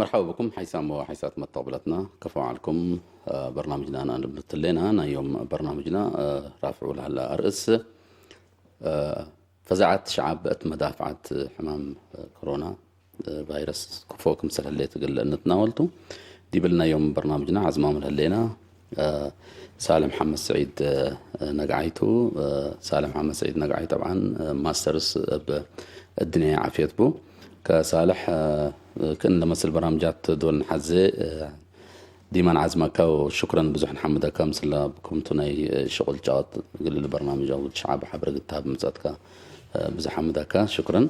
መርሓባ ብኩም ሓይሳሞ ሓይሳት መተቕብለትና ከፈ ዓልኩም በርናምጅና ንኣንብትሌና ናዮም በርናምጅና ራፍዑ ላሃላ ኣርእስ ፈዛዓት ሸዓብ እት መዳፍዓት ሕማም ኮሮና ቫይረስ ክፎ ክምሰል ህሌት ግል እንትናወልቱ ዲብልናዮም በርናምጅና ዓዝማሙ ህሌና ሳልሕ መሓመድ ስዒድ ነግዓይቱ ሳልሕ መሓመድ ስዒድ ነግዓይ ጠብዓን ማስተርስ ብ እድንያ ዓፍየት ቡ ከሳልሕ ክእን ለመስል በርናምጃት ዶል ንሓዘ ዲማን ዓዝማካ ሽኩረን ብዙሕ ንሓምደካ ምስላ ብኩምቱ ናይ ሽቁል ጫወት ግልል በርናምጃ ውድ ሸዓብ ሓብረ ግታብ ምጸትካ ብዙሕ ሓምደካ ሽኩረን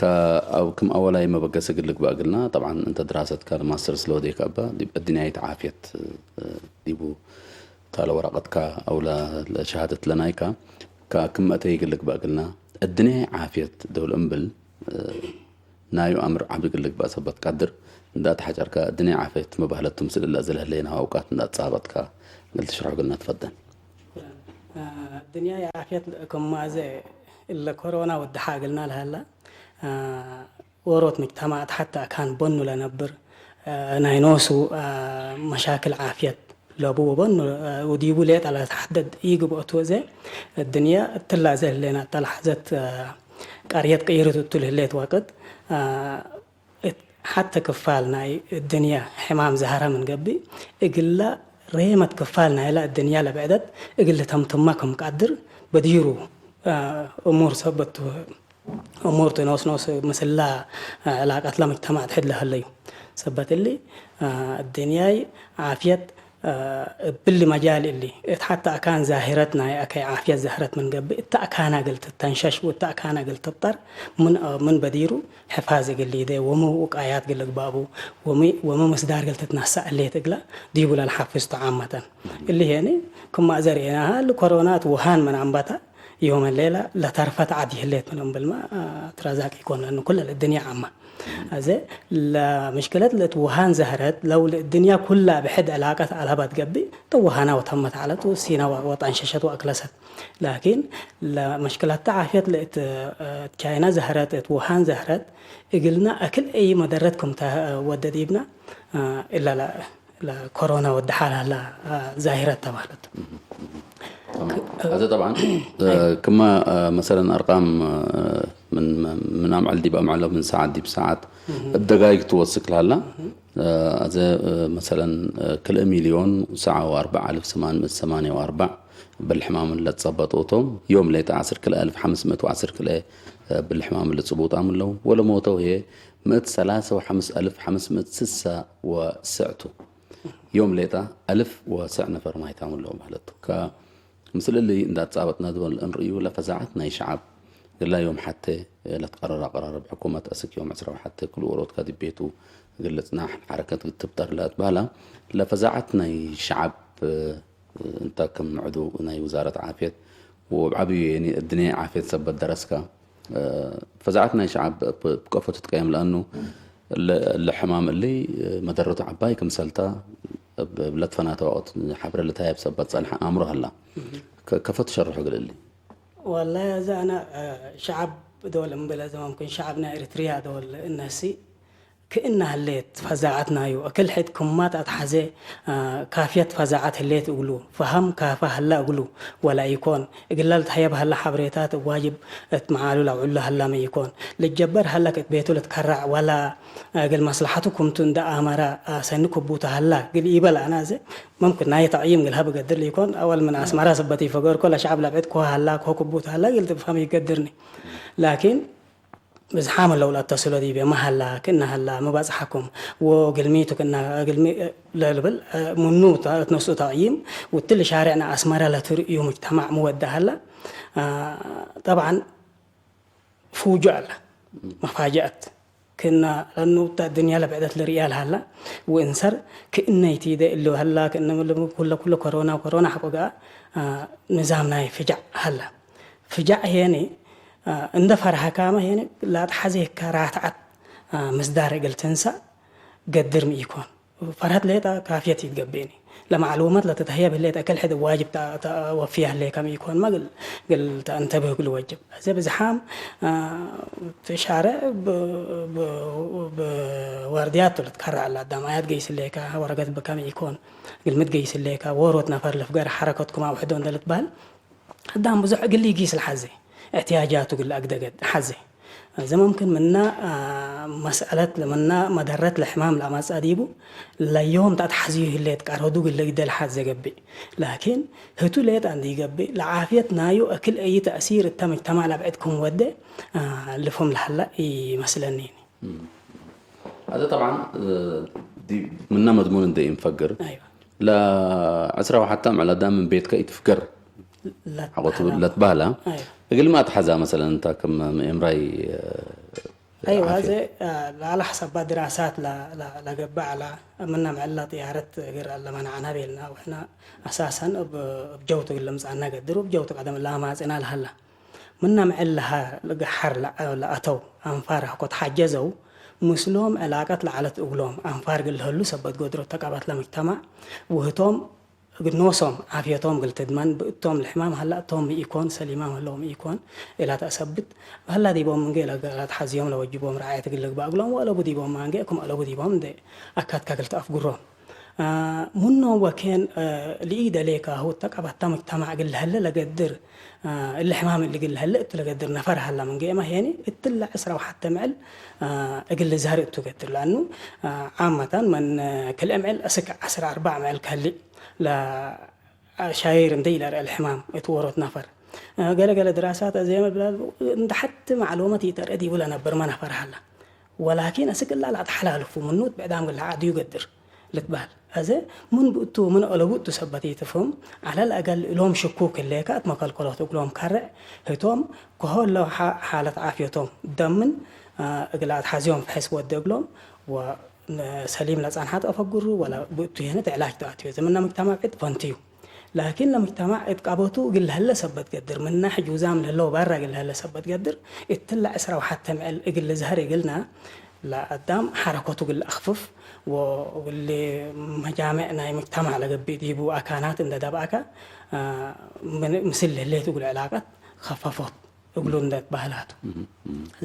ካብ ክም ኣወላይ መበገሲ ግልግባእ ግልና ጠብዓን እንተ ድራሰትካ ለማስተር ስለወደይካ እባ ዲብ እድንያይት ዓፍየት ዲቡ ታለ ወረቐትካ ኣውላ ለሸሃደት ለናይካ ከክመእተይ ግልግባእ ግልና እድንያይ ዓፍየት ደብል እምብል ናዩ ኣምር ዓቢ ግልግባእ ሰበት ቃድር እንዳ ተሓጨርካ እድንያይ ዓፍየት መባህለቱ ምስል እላ ዘለህለይና ኣውቃት እንዳ ተጻበጥካ ግል ትሽርሖ ግልና ትፈደን ድንያ የዓፍየት ከማዘ እለ ኮሮና ወድሓ እግልና ለሃላ ወሮት ምጅተማዕ ተሓተ ኣካን በኑ ለነብር ናይ ኖሱ መሻክል ዓፍየት ለቡ ወበኑ ወዲቡ ሌጣ ለተሓደድ ይግብኦት ወዘ እድንያ እትላ ዘህሌና ተላሓዘት ቃርየት ቀይርት እቱ ልህሌት ወቅት ሓተ ክፋል ናይ እድንያ ሕማም ዝሃረ ምን ገብእ እግላ ሬመት ክፋል ናይላ እድንያ ለብዕደት እግል ተምትማ ከም ቃድር በዲሩ እሙር ሰበት እሙር ትኖስኖስ ምስላ ዕላቃት ለመጅተማዕ ትሕድ ለሀለዩ ሰበት እሊ እድንያይ ዓፍየት እብሊ መጃል እሊ እት ሓተ ኣካን ዛሂረት ናይ ኣከይ ዓፍየት ዛህረት ምን ገብእ እተ ኣካና ግል ትተንሸሽ ወእተ ኣካና ግል ትብጠር ምን በዲሩ ሕፋዝ እግል ይደ ወመ ውቃያት ግል እግባቡ ወመ ምስዳር ግል ትትናሳ እሌት እግላ ዲቡ ለልሓፍዝ ተዓመተን እሊ ሄኒ ክማ ዘርእናሃ እሊ ኮሮና እት ውሃን ምን ኣንባታ ዮም ሌላ ለተርፈት ዓድ ይህሌት ምን እምብልማ ትራዛቅ ይኮን ለኑ ኩለ ለድንያ ዓማ ኣዘ ለምሽክለት ለእት ውሃን ዘህረት ለው ለእድንያ ኩላ ብሕድ ዕላቀት ኣልሀባት ገብእ ተውሃና ወተመት ዓለት ወሲና ወጣንሸሸት ወአክለሰት ላኪን ለመሽክላታ ዓፍየት ለእት ቻይና ዘህረት እት ውሃን ዘህረት እግልና አክል እይ መደረት ክምታ ወደድ ኢብና ኢላ ለኮሮና ወደሓላላ ዛሂረት ተባህለት هذا طبعا كما مثلا ارقام من من امعل دي بامعل من ساعات دي بساعات الدقائق توسك لهلا هذا مثلا كل مليون ساعة وأربع ألف ثمانمائة ثمانية وأربع بالحمام اللي تصبطوتهم يوم ليت عصر كل ألف خمسمائة وعصر كل بالحمام اللي تصبوط عملوا ولا موتوا هي مئة ثلاثة وخمس ألف خمسمائة سسة وسعته يوم ليتا ألف وسع نفر ما يتعمل لهم هلتو ك ምስል እሊ እንዳተጻበጥና ዝበል እንርእዩ ለፈዛዓት ናይ ሸዓብ ግላ ዮም ሓተ ለትቀረር ኣቀራረብ ሕኩመት ኣስክ ዮም ዕስራ ወሓተ ክሉ ወሮትካ ድቤቱ ግልጽና ሓረከት ግትብጠር ለትባህላ ለፈዛዓት ናይ ሸዓብ እንታ ከም ምዕዱ ናይ ውዛረት ዓፍየት ወብዓብዩ የኒ እድኔ ዓፍየት ሰበት ደረስካ ፈዛዓት ናይ ሸዓብ ብቀፎ ትትቀየም ለኣኑ ለሕማም እሊ መደረቱ ዓባይ ክምሰልታ ብለትፈናተ ወቅት ሓብረ ልታየብ ሰበት ጸንሐ ኣእምሮ ሀላ ከፈ ትሸርሑ ግልእሊ والله እዛ ኣነ ሸዓብ ዶል እምበለ ዘ ممكن ሸዓብና ኤሪትሪያ ዶል እነሲ ክእና ህሌት ፈዛዓትና እዩ እክል ሕድ ክማት ኣትሓዘ ካፍየት ፈዛዓት ህሌት እግሉ ፈሃም ካፋ ህላ እግሉ ወላ ይኮን እግላ ልትሃየብ ሀላ ሓብሬታት ዋጅብ እት መዓሉ ለውዕሉ ሀላ መይኮን ልጀበር ሀላ ክእት ቤቱ ልትከራዕ ወላ እግል መስለሓቱ ክምቱ እንዳ ኣመራ ሰኒ ክቡተ ሀላ ግል ኢበል ኣና ዘ ممكن ናይ ተዕይም ግል ሀብ ገድር ሊኮን ኣወል ምን ኣስመራ ስበት ይፈገር ኮ ለሸዓብ ለብዕድ ኮ ሀላ ኮ ክቡተ ሀላ ግል ትፍሀም ይገድርኒ ላኪን ብዝሓም ለውላ ተስሎ ዲቤ መሃላ ክእና ሀላ መባጽሓኩም ወግልሚቱ ክእና ግልሚ ለልብል ምኑ ትነስኡ ተዕይም ውትል ሻርዕና ኣስመራ ለትርእዩ ሙጅተማዕ ምወዳ ሀላ ጠብዓን ፍውጁዕ ኣላ መፋጀአት ክና ለኑ እታ ድንያ ለብዕደት ልርእያ ለሃላ ወእንሰር ክእነይቲ ደ እሉ ሀላ ክእነ ኩለ ኩለ ኮሮና ኮሮና ሐቆ ገኣ ንዛም ናይ ፍጃዕ ሀላ ፍጃዕ ሄኒ እንደ ፈርሃካመ ሄኒ ላጥሓዜካ ራትዓት ምስዳር እግል ትንሳእ ገድር ምኢኮን ፈርሀት ሌጣ ካፍየት ይትገብእኒ። ለማዕሉመት ለተተህየ ብሌጣ ከልሕድ ዋጅብ ተወፍያ ህሌ ከም ይኮን ማ ግል ተእንተብህ ግል ወጅብ። እዚ ብዝሓም ትሻርዕ ብወርድያት ልትካራ ኣላ። ኣዳማያት ገይስሌካ ወረገት ብከም ይኮን ግልምት ገይስሌካ ወሮት ነፈር ልፍገር ሓረከትኩም ኣውሕዶ እንደልትበሃል ኣዳም ብዙሕ እግል ይጊስ ለሓዘ እሕትያጃቱ ግል ኣግደገድ ሓዘ። እዚ ሙምክን ምና መስአለት ምና መደረት ለሕማም ለኣማጻ ዲቡ ለዮም ተኣትሓዝዩ ህሌት ቀረዱ ግል ግደ ለሓዘ ገብእ። ላኪን ህቱ ሌጣ እንዲ ይገብእ ለዓፍየት ናዩ እክል እይ ተእሲር እተ ምጅተማዕ ለብዕድ ክም ወደ ልፎም ለሃላ ይመስለኒ። هذا طبعا ምና መድሙን እንደ ይንፈግር ለዕስራ ወሓታ ምዕላዳ ምን ቤትከ ይትፍገር ሓቆቱ ለትባህላ እግል ማ ትሓዛ መሰለን እንታ ከም ምእምራይ أيوة زي على حسب دراسات لا لا لا قبع على منا معلا طيارة غير لما أنا عنها بيلنا وإحنا أساسا بجوتو لمزعنا قدر وبجوتو قدم لا ما زينا لهلا ምና ምዕል ለሃ ለገሓር ለኣተው ኣንፋር ሀኮት ሓጀዘው ምስሎም ዕላቀት ለዓለት እግሎም ኣንፋር ግልሀሉ ሰበት ጎድሮ ተቃባት ለምጅተማዕ ውህቶም ግኖሶም ዓፍየቶም ግልትድመን ብእቶም ልሕማም ሀላ እቶም ምኢኮን ሰሊማም ህለው ምኢኮን ኢላ ተእሰብት በህላ ዲቦም እንገ ለገላት ሓዝዮም ለወጅቦም ረዓየት ግልግባ እግሎም ወእለቡ ዲቦም ማንገ እኩም እለቡ ዲቦም እንደ ኣካትካ ግልተኣፍጉሮም ምኖ ወኬን ልኢ ደሌካ ሁት ተቀባታ ሙጅተማዕ እግል ለሀለ ለገድር እሊ ሕማም እሊ እግል ለሀለ እቱ ለገድር ነፈር ሀላ ምን ገኤማ ሄኒ እትለ ዕስራ ወሓተ ምዕል እግል ልዝሀር እቱ ገድር ለአኑ ዓመታን መን ክልኤ ምዕል እስክ ዓስራ ኣርባዕ ምዕል ከሊእ ለሻይር እንደ ኢለርአ ልሕማም እቱ ወሮት ነፈር ገለ ገለ ድራሳት እዘየመ ብላል እንደ ሐቲ ማዕሉመት ይጠርእ ዲቡ ለነብር መ ነፈር ሀላ ወላኪን እስክ እላ ለአትሐላልፉ ምኑት ብዕዳም ግላ ዓዱ ይገድር ልትበህል። አዘ ምን ብእቱ ምን ኦለቡ እቱ ሰበት ይትፍህም። ዐለ ለአገል እሎም ሽኩክ ህሌከ እት መከልከሎት እግሎም ከርዕ ህቶም ከሆ እለ ሓለት ዓፍዮቶም ደምን እግል አትሐዝዮም ፍሕስ ወደ እግሎም ወሰሊም ለጸንሐት አፈግሩ ወለ ብእቱ የህነት ዕላጅ ተአትዮ። እዘ ምነ ምጅተማዕ ዕድ ፈንትዩ። ላኪን ለምጅተማዕ እት ቀበቱ እግል ለሀለ ሰበት ገድር፣ ምናሕ ጁዛም ለህለው ባራ እግል ለሀለ ሰበት ገድር፣ እትለ ዕስራ ወሐተ ምዕል እግል ልዝሀር እግልና ለአዳም ሐረከቱ እግል አክፍፍ ወእግል መጃምዕ ናይ ምጅተማዕ ለገብእ ዲቡ አካናት እንደ ደብአከ ምስል ለህሌት እግል ዕላቀት ከፈፎት እግሉ እንደ ትበህላቱ።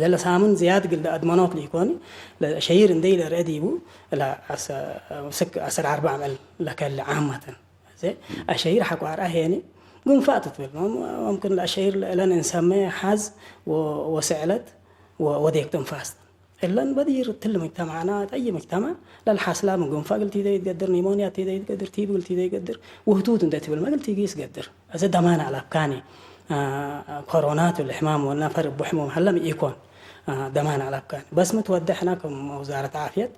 ዘለ ሳምን ዝያድ እግል አድመኖት ሊኮኒ ለሸይር እንደ ኢለርአ ዲቡ ስክ አስር አርባዕ ምዕል ለከል ዓመተን። أشهير حق وعر أهيني قنفات تبل ممكن الأشهير لن نسميه حز وسعلت وديك تنفاس إلا بدير تل مجتمعنا أي مجتمع للحاصلة من قنفة قلت يدي يتقدر نيمونيا تيدي يتقدر تيب قلت يدي يتقدر وهتوت انت تبل ما قلت يقيس قدر هذا دمان على بكاني كورونات والحمام والنفر بحموم هلا يكون ደማን አላብካን በስ ምትወደሕና ከም ወዛረት ዓፍየት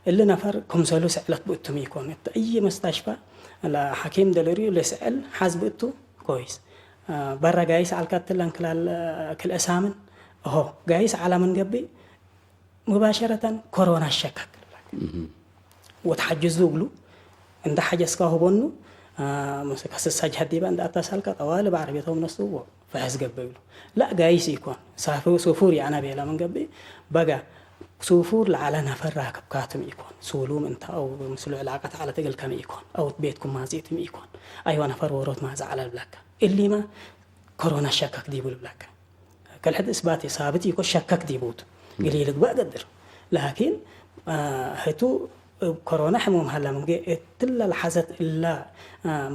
እሊ ነፈር ክምሰሉ ስዕለት ብእቱም ይኮን እይ መስተሽፋ ለሐኪም ደልርዩ ለስዕል ሓዝ ብእቱ ኮይስ በረ ጋይስ አልካትለን ክላል ክልእሳምን እሆ ጋይስ ዓላ ምን ገብእ ሙባሸረተን ኮሮና ሸካክ ወትሓጅዙ እግሉ እንደ ሓጀስካ ሁቦኑ ከስሳ ጅሃድ ዲባ እንደ ኣታሳልካ ጠዋሊ ብዓረቤቶም ነሱ ፈሕስ ገበ ይብሉ ላ ጋይስ ይኮን ሳፊ ሱፉር ያና ቤላ ምን ገብእ በጋ ሱፉር ለዓለ ነፈር ራክብካትም ይኮን ሱሉም እንተ አው ምስሉ ዕላቀት ዓለ ትግል ከም ይኮን አውት ቤትኩም ማዚእትም ይኮን አይዋ ነፈር ወሮት ማዛ ዓለ ልብላካ እሊማ ኮሮና ሸካክ ዲቡ ልብላካ ከልሕድ እስባት ሳብት ይኮ ሸከክ ዲቡት ግሊ ልግባእ ገድር ላኪን ህቱ ኮሮና ሕሙም ሃላ ምንገ እትላ ለሓዘት እላ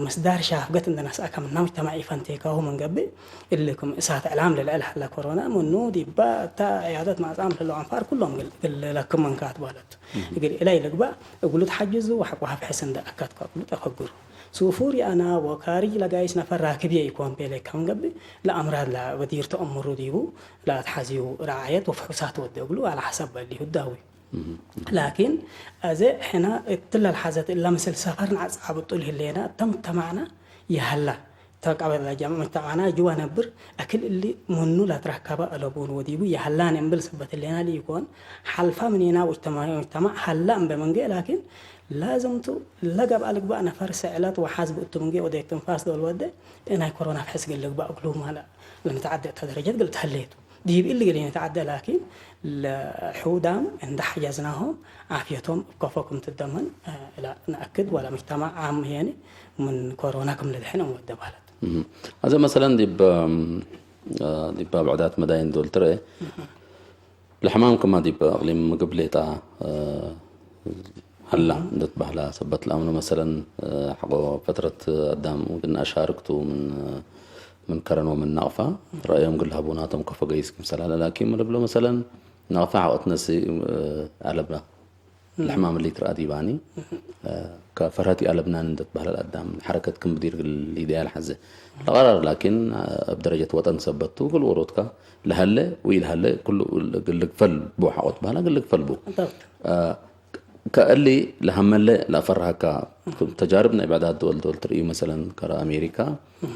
ምስዳር ሻፍገት እንደ ነስኣካ ምና ሙጅተማዕ ይፈንቴካሁ ምንገብእ እልኩም እሳት ዕላም ልልዕል ሃላ ኮሮና ምኑ ዲባ እታ ዕያደት ማጻም ህሎ አንፋር ኩሎም ግልለክም መንካት ባለቱ እግል እላይ ልግባእ እግሉ ተሓጅዙ ወሓቁ ሃፍሕስ እንደ ኣካትካ እግሉ ጠፈግሩ ሱፉር ያና ወካሪጅ ለጋይስ ነፈር ራክብየ ይኮን ቤለ ከም ገብእ ለአምራድ ለበዲር ተአምሩ ዲቡ ለአትሓዚው ረዓየት ወፍሑሳት ወደ እግሉ አለ ሐሰብ በሊሁ ዳዊ ላኪን አዘ ሕና እትለ ለሓዘት እላ ምስል ሰፈር ንዓጻብጡ ልህሌና እተ ሙጅተማዕና የሀላ ተቃበል ጃም ሙጅተማዕና ጅዋ ነብር አክል እሊ ምኑ ለትረከበ አለቡን ወዲቡ የሀላን እምብል ሰበት ህሌና ሊይኮን ሓልፋ ምኔና ሙጅተማዕ ሀላ እምበ መንገ ላኪን ላዝምቱ ለገብአ ልግባእ ነፈር ስዕለት ወሓዝ ብእቱ ምንጌ ወደ ትንፋስ ዶል ወደ ናይ ኮሮና ፍሕስ ግል ልግባእ እግሉ ማለ ለምተዓደ እታ ደረጀት ግል ተህሌቱ ዲብ እሊ ገሊነ ተዓደ ላኪን ለሕውዳም እንዳ ሓጃዝናሆም ዓፍየቶም እብ ከፎ ክም ትደመን፣ እ፣ እላ ነኣክድ ወላ ምጅተማዕ ዓም ህየኒ ምን ኮሮና ክም ልድሕን እም ወደ ባለት። እህ። ኣዘ መሰለን ዲብ፣ እም፣ እ፣ ዲብ ብዕዳት መዳይን ዶል ትርኤ ለሕማም ክማ ዲብ ኣቕሊም ምግብ ሌጣ፣ እ፣ ሀላ እንደትባህላ ሰበት ለአምኑ መሰለን፣ እ፣ ሐቆ ፈትረት አዳም ግን አሻርክቱ ምን፣ ምን ከረን ወምን ናቅፋ ረአዮም ግል ሀቡ ናቶም ከፈ ገይስ ክምሰላለ ላኪን ምልብሎ መሰለን ናቅፋ ሐቆት ነሲ፣ እ፣ አለብና ለሕማም ሊትር አዲባኒ፣ እ፣ ከፈርሀት አለብናን እንደትባህላ አዳም ሐረከት ክም ብዲር ግል ሊድያ ለሐዘ ለቀራር ላኪን፣ እ፣ እብ ደረጀት ወጠን ሰበቱ ግል ወሮትካ ለሀለ ወይ ለሀለ ኩሉ ግልግፈል ቡ ሐቆት ባህላ ግልግፈል ቡ። እ፣ ከእሊ ለሀመለ ለአፈርሃካ ተጃርብ ናይ ብዕዳት ደወል ደወል ትርእዩ መሰለን ከረ አሜሪካ፣ እ፣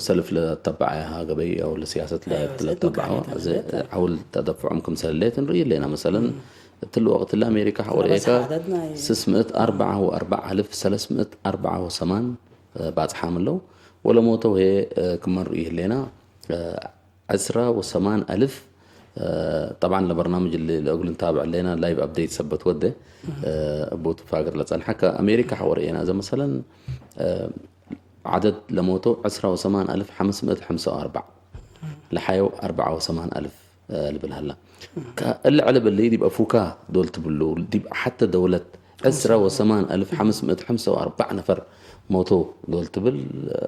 ሰልፍ ለተባዓያሃ ገበይ አው ለሲያሰት ለ-፣ ለተባዓዋ እዚ ሐውል ተደፍዖም ክምሰለ ሌት ንርኢ ሌና መሰለን እትሉ ወቅት ለአሜሪካ ሐወርኤካ ስስ ምእት አርባዓ ወአርባዕ አልፍ ሰለስ ምእት አርባዓ ወሰማን፣ እ፣ ባጽሓም ኣለው ወለሞተው ሄ፣ እ፣ ክመን ርኢ ህሌና፣ እ፣ ዕስራ ወሰማን አልፍ፣ እ፣ ጠብዓን ለበርናምጅ እሊ ለእግሉ ንታብዕ ሌና ላይቭ አፕዴት ሰበት ወደ፣ እ፣ እቡ ትፋግር ለጸንሐ ከአሜሪካ ሐወርኤና እዘ መሰለን፣ እ፣ ዓደድ ለሞተው ዕስራ ወሰማን አልፍ ሐምስ ምእት ሐምሳ ወአርባዕ ለሐየው አርባዓ ወሰማን አልፍ፣ እ፣ ልብል ሀላ። ከእሊ ዕልብ እሊ ዲብ አፉካ ዶል ትብሉ ዲብ ሐተ ደውለት ዕስራ ወሰማን አልፍ ሐምስ ምእት ሐምሳ ወአርባዕ ነፈር ሞቶ ዶል ትብል፣ እ፣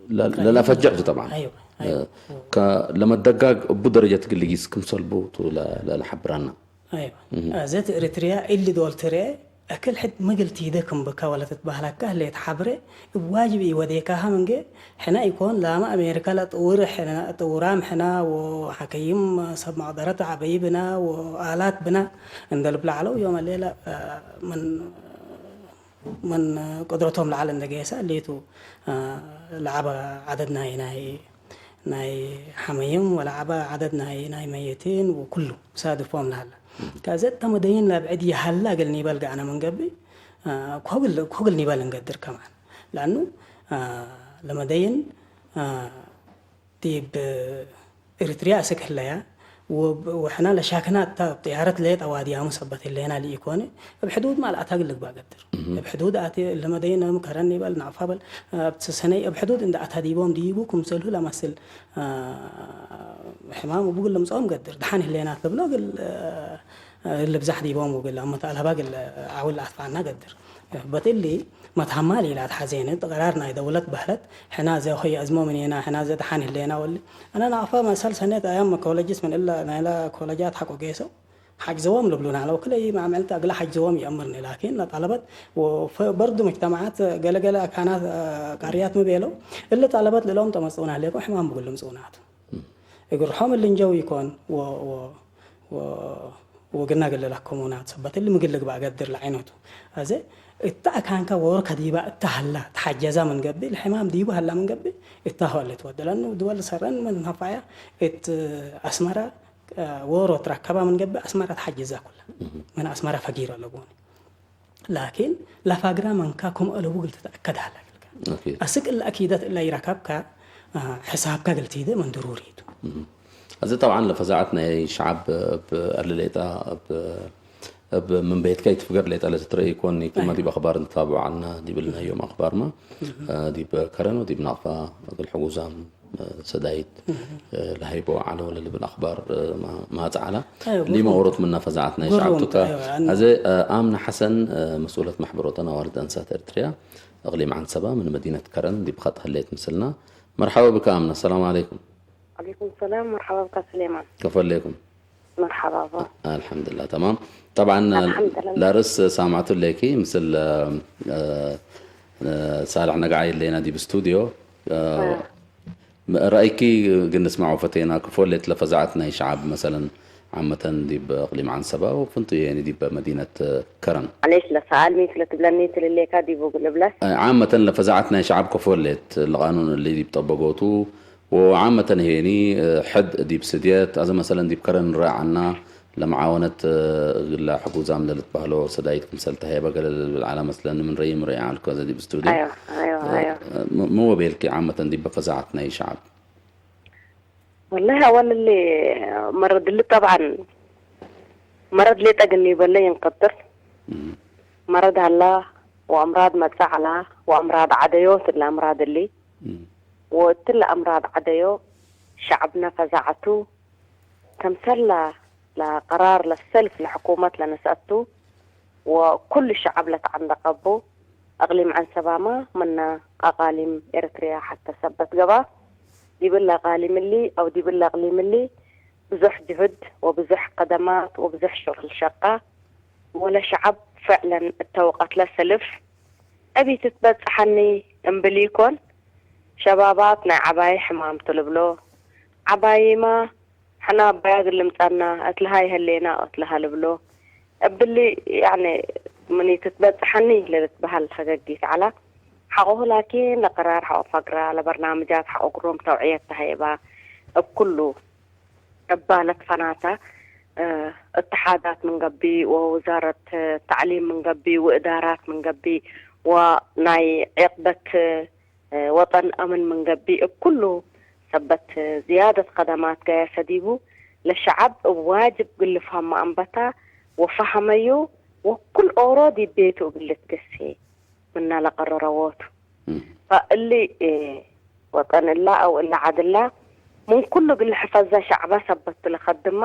ለ-፣ ለላፈጀዕ ቱ ጠብዓን። አይዋ፣ አይዋ። እ፣ ከ-፣ ለመደጋግ እቡ ደረጀት ግልጊስ ክምሰልቡ ቱ ለ-፣ ለ-፣ ለሐብራና። አይዋ። እዘት ኤሪትሪያ እሊ ዶል ትርኤ እክል ሕድ ምግል ቲደ ክም ብካ ወለ ትትባህላካ ህሌት ሐብሬ እብ ዋጅብ ኢወዴካሃ ምንጌ ሕና ኢኮን ላማ አሜሪካ ለጥውር ሕና፣ ጥውራም ሕና ወሐከይም ሰብ መቅደረት ዐበይ ብና ወአላት ብና እንደ ልብላ ዐለው ዮም ሌላ፣ እ፣ ምን ምን ቅድረቶም ለዓል እንደ ገየሰ እሌቱ፣ አ፣ ለዐበ ዐደድ ናይ፣ ናይ፣ ናይ ሐመይም ወለዐበ ዐደድ ናይ፣ ናይ መይቲን ወኩሉ ሳድፎም ለሀለ። ከዘ እተ መደይን ለብዕድ የሀላ እግል ኒበል ገአነ ምን ገብእ፣ አ፣ ኮግል፣ ኮግል ኒበል እንገድር ከማን። ለአኑ፣ አ፣ ለመደይን፣ አ፣ ዲብ ኤሪትሪያ አስክ ህለያ፣ ወብ-፣ ወሕና ለሻክና እታ ጥያረት ሌጠ ዋድያሙ ሰበት ህሌና ልኢኮነ፣ እብ ሕዱድ ማል አታግ ልግባእ ገድር። እብ ሕዱድ አቴ ለመደይነ ከረን ይበል፣ ናቅፋ በል፣ እብ ሰሰነይ እብ ሕዱድ እንደ አታ ዲቦም ዲቡ ክምሰልሁ ለመስል፣ አ፣ ሕማም እቡ ግል ልምጽኦም ገድር። ደሓን ህሌና ትብሎ ግል፣ አ፣ ልብዛሕ ዲቦም ወግል፣ አመት አልሀባ ግል፣ አውል አትፋና ገድር። በትሊ መትሀማል ኢላ ተሐዜነ፣ ቀራር ናይ ደውለት በህለት፣ ሕና ዘ ሆይ አዝሞ ምኔና፣ ሕና ዘ ደሓን ህሌና ወሊ። አነ ናቅፋ መሰል ሰኔት አያም ኮለጅስ ምን እለ ናይላ ኮለጃት ሐቆ ጌሰው፣ ሐጅዘዎም ልብሉና ለው፣ ክለይ ማዕመልት አግለ ሐጅዘዎም ይአምርኒ፣ ላኪን ለጠለበት ወፈ-፣ በርዱ መጅተማዓት ገለገለ አካናት፣ አ፣ ቀርያት ምቤለው፣ እለ ጠለበት ልሎም ተመጽኡና ህሌኮ ሕማም ብግሉም ጽኡናቱ። እግርሖም እሊ እንጀው ይኮን፣ ወ-፣ ወ-፣ ወ-፣ ወግና ግለ ላከሙና ሰበት እሊ ምግል ልግባእ ገድር ለዐይነቱ። አዜ እታ አካንካ ወር ከዲባ እታ ሀላ ተሐጀዛ ምን ገብእ፣ ለሕማም ዲቡ ሀላ ምን ገብእ፣ እታ ሆለ ትወደለኑ ድወል ሰረን ምን ሀፋያ እት አስመራ፣ አ፣ ወሮ ትረከባ ምን ገብእ፣ አስመራ ተሐጀዛ ኩላ። ምን አስመራ ፈጊሮ ለጎኒ። ላኪን ለፋግራ መንካ ክም አለቡ ግል ትትአከድ ሀላ ግልካ። ኦኬ። አስክ እለ አኪደት እለ ይረከብካ፣ አ፣ ሕሳብካ ግል ትይደ ምን ድሩሪ ቱ። እም። እዚ ጠብዓን ለፈዛዐት ናይ ሸዓብ እብ አለሌጣ እብ፣ እብ ምን ቤትካ ይትፍገር ሌጣ ለትትረኢ ኮኒ ክማ ዲብ አኽባር ንታብዖ ዐልና ዲብ እልናዮም አኽባርማ፣ አ፣ ዲብ ከረን ወዲብ ናቅፋ እግል ሕጉዛም ሰዳይት፣ እ፣ ለሀይቦ ዐለ ወለልብል አኽባር፣ እ፣ ማ-፣ ማጽእ ዐላ። አዮ፣ ሊመ ግሩም። ኦሮት ምና ፈዛዐት ናይ ግሩም፣ ሸዐብቱ ከ-፣ አዮ፣ አነ አዘ፣ እ፣ አምነ ሐሰን፣ እ፣ መስኡለት ማሕበሮተን አዋልድ አንሳት ኤርትርያ እቅሊም ዐንሰባ ምን መዲነት ከረን ዲብ ኸጥ ህሌት ምስልና። መርሐባ ብካ አምነ፣ ሰላም ዐለይኩም። ዐለይኩም ሰላም፣ መርሐባ ብካ ሱሌማን። ከፎ ሌኩም። መርሐባ። አልሐምዱሊላህ፣ ተማም። ጠብዓን፣ አልሐምዱሊላህ። ለርእስ ሳምዐቱ ሌኪ ምስል፣ እ፣ እ፣ ሳልሕ ነግዓይ ሌና ዲብ ስቱድዮ፣ እ፣ እ። ም-፣ ረአይኪ ግን ንስማዖ ፈቴና፣ ክፎ ሌት ለፈዛዐት ናይ ሸዓብ መሰለን ዓመተን ዲብ እቅሊም ዐንሰባ ወፍንቱ የኒ ዲብ መዲነት ከረን። ማሌሽ ለሰኣል ሚ ስለ ትብለኒ ትልሌካ ዲቡ ግልብለስ። እ፣ ዓመተን ለፈዛዐት ናይ ሸዓብ ክፎ ሌት ለቃኑን እሊ ዲብ ጠበጎቱ ወዓመተን ሄኒ፣ እ፣ ሕድ ዲብ ስድየት፣ አዘ መሰለን ዲብ ከረን ንረአ ዐና፣ ለመዓወነት፣ እ፣ እግለ ሕጉዛም ለልትበህሎ ሰዳይት ክምሰል ተሀየበ ገለ ለልብል ዐላ መስለኒ ምን ረይም ረኢ ዐልኮ አዘ ዲብ ስቱድዮ። አይዋ፣ አይዋ፣ እ፣ አይዋ። እ፣ ም-፣ ምን ወቤልኪ ዓመተን ዲበ ፈዛዐት ናይ ሸዓብ? والله أول اللي مرض اللي طبعا مرض لي تقني بلي ينقطر. مرض هلا وأمراض متسعلة وأمراض عديوت الأمراض اللي وتل أمراض عديو شعبنا فزعته تمثل لقرار للسلف لحكومة لنسأته وكل الشعب لتعندقبه أقليم عن سبامة من أقاليم إريتريا حتى سبت قبا دي بالله أقاليم اللي أو دي بالله أقليم اللي ብዙሕ ጅህድ ወብዙሕ ቀደማት ወብዙሕ ሽቕል ሸቃ ወለ ሸዓብ ፍዕለን እተወቐትለ ሰልፍ እቢት ትበጽሓኒ እምብል ይኮን ሸባባት ናይ ዓባይ ሕማም ትልብሎ ዓባይማ ሕና ኣባያ ግልምጻና እትልሃ ይህሌና እትልሃ ልብሎ እብሊ ያኔ ምኒ ትትበጽሓኒ ለልትበሃል ፈገጊት ዓላ ሓቆሁ ላኪን ለቀራር ሓቆ ፈግራ ለበርናምጃት ሓቆ ግሮም ተውዕየት ተሃየባ እብ ኩሉ እባ ለትፈናተ እትሓዳት ምን ገቢ ወውዛረት ታዕሊም ምን ገቢ ወእዳራት ምን ገቢ ወናይ ዕቅበት ወጠን ኣምን ምን ገቢ እብ ኩሉ ሰበት ዝያደት ከደማት ገያ ሰዲቡ ለሸዓብ እብ ዋጅብ ግልፋም መኣንበታ ወፈሃመዩ ወኩል ኦሮ ዲብ ቤቱ እግል ልትገሴ ምና ለቀረረዎቱ። ፈእሊ ወጠን እላ አው እላ ዓድ እላ ምን ኩሉ እግል ልሕፈዘ ሸዕበ ሰበት ለከድማ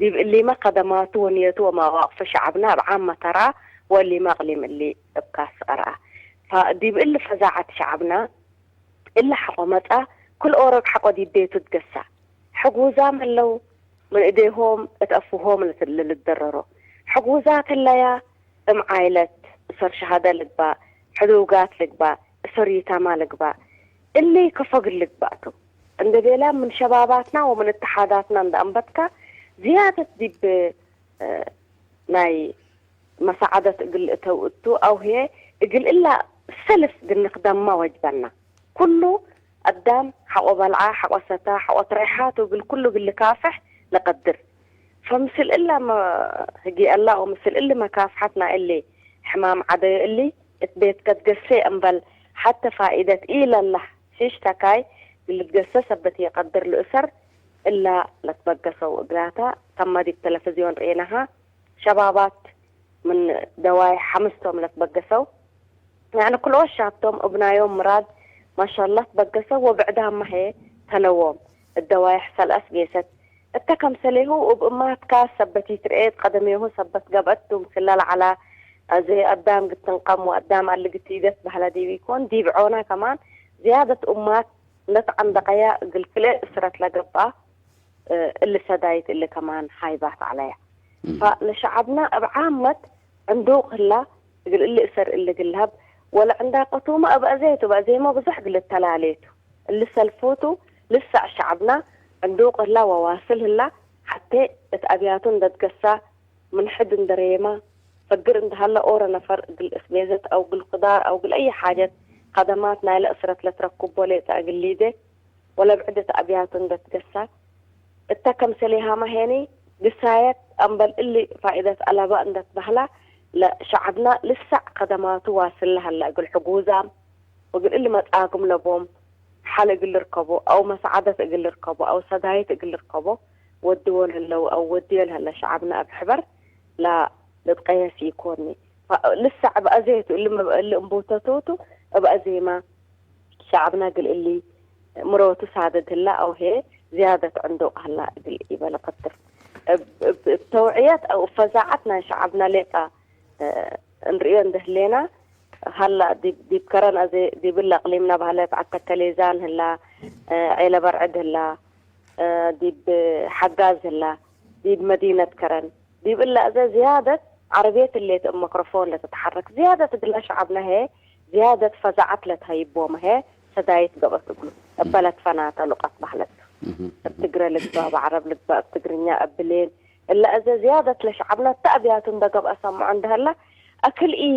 ዲብ እሊመ ከደማቱ ወንየቱ ወመዋቅፊ ሸዕብና እብ ዓመ ተርአ ወእሊመ እቅሊም እሊ እብ ካስ ቀርአ። ፈዲብ እሊ ፈዛዐት ሸዕብና እሊ ሐቆ መጽአ ክል ኦሮግ ሐቆ ዲብ ቤቱ ትገሳ። ሕጉዛም ህለው ምን እዴሆም እት አፉሆም ልልደረሮ። ሕጉዛት ህለያ እም ዓይለት እሰር ሸሃደ ልግባእ፣ ሕዱጋት ልግባእ፣ እሰር ይታማ ልግባእ። እሊ ከፎ እግል ልግባእ ቱ። እንዴ ቤላ ምን ሸባባትና ወምን እተሓዳትና እንዴ አንበትካ ዝያደት ዲብ ናይ መሳዓደት እግል እተው እቱ አው ህዬ እግል እላ ሰልፍ ግንክደማ ወጅበና። ኩሉ አዳም ሐቆ በልዓ፣ ሐቆ ሰታ፣ ሐቆ ትሬሓ ቱ እግል ኩሉ እግል ልካፍሕ ለቀድር። ፈምስል እላ ህጌአላ ወምስል እሊ መካፍሐት ናይ እሊ ሕማም ዐደዮ እሊ እት ቤት ከትገሴ እምበል ሐተ ፋኢደት ኢለላህ ሺሽ ተካይ ግልትገሰ ሰበት የቀድር ልእሰር እላ ለትበገሰው እግላታ ተመ ዲብ ተለፍዝዮን ርኤናሃ ሸባባት ምን ደዋይ ሐምስቶም ለትበገሰው ያዕኒ ክልኦት ሻቶም እብ ናዮም ምራድ ማሻላህ ትበገሰው ወብዕዳማ ህዬ ተነዎም እት ደዋይ ሕሰል አስጌሰት እተ ከምሰሌሁ እብ እማትካ ሰበት ይትርኤት ቀደሜሁ ሰበት ገብአት ቱ ምስለ ለዐላ አዜ አዳም ግትንቀም ወአዳም አሊ ግትኢደት በህለ ዲብ ኢኮን ዲብ ዖና ከማን ዝያደት እማት ለተዐንደቀያ እግል ክልኤ እስረት ለገብአ እሊ ሰዳይት እሊ ከማን ሃይባት ዐለያ። ፈለሸዐብና እብ ዓመት ዕንዱቅ ህላ እግል እሊ እሰር እሊ እግል ለሀብ ወለዕንዳቀቱመ እብ አዜ ቱ እብ አዜመ ብዙሕ እግል ተላሌ ቱ። እሊ ሰልፍ ቱ ልሰዕ ሸዐብና ዕንዱቅ ህላ ወዋስል ህላ ሐቴ እት አብያቱ እንደ ትገሳ ምን ሕድ እንደ ሬማ ፈግር እንደ ሀለ ኦረ ነፈር እግል እስቤዘት አው እግል ክዳር አው እግል አይ ሓጀት ከደማት ናይለ እስረት ለትረክቦ ሌጠ እግል ሊዴ ወለብዕድ እት አብያቱ እንደ ትገሳ እተ ከምሰሌሃመ ሄኒ ግሳየት አምበል እሊ ፋኢደት አለበ እንደ ትበህላ ለሸዐብና ልሰዕ ከደማቱ ዋስል ለሀለ እግል ሕጉዛም ወእግል እሊ መጻግም ለቦም ሐል እግል ልርከቦ አው መሳዓደት እግል ልርከቦ አው ሰዳይት እግል ልርከቦ ወድዎ ለህለው አው ወድዮ ለህለ ሸዐብና እብ ሕበር ለልትቀየስ ኢኮኒ። ልሰዕ እብ አዜቱ እሊ እሊ እንቡተቶቱ እብ አዜማ ሸዐብና እግል እሊ ምሮቱ ሳድድ ህላ አው ህዬ ዝያደት ዕንዱቅ ሀላ እግል ኢበ ለቀድር። እብ ተውዕየት አው እብ ፈዛዐት ናይ ሸዐብና ሌጠ እንርእዮ እንደ ህሌና፣ ሀላ ዲብ ከረን አዜ ዲብ እለ እቅሊምና በህለት ዐድ ተከሌዛን ህላ፣ ዔለ በርዕድ ህላ፣ ዲብ ሐጋዝ ህላ፣ ዲብ መዲነት ከረን፣ ዲብ እለ አዜ ዝያደት ዐረብየት ህሌት እብ መክሮፎን ለትትሐረክ ዝያደት እግለ ሸዐብነ ህዬ ዝያደት ፈዛዐት ለትሀይቦመ ህዬ ሰዳይት ገብአት እግሉ። እበ ለትፈናተ ሉቀት በህለት ቱ። እብ ትግረ ልግበእ፣ እብ ዐረብ ልግበእ፣ እብ ትግርኛ፣ እብ ብሌን እለ አዜ ዝያደት ለሸዐብነ እተ አብያቱ እንደ ገብአ ሰምዖ እንደ ህለ፣ አክል ኢ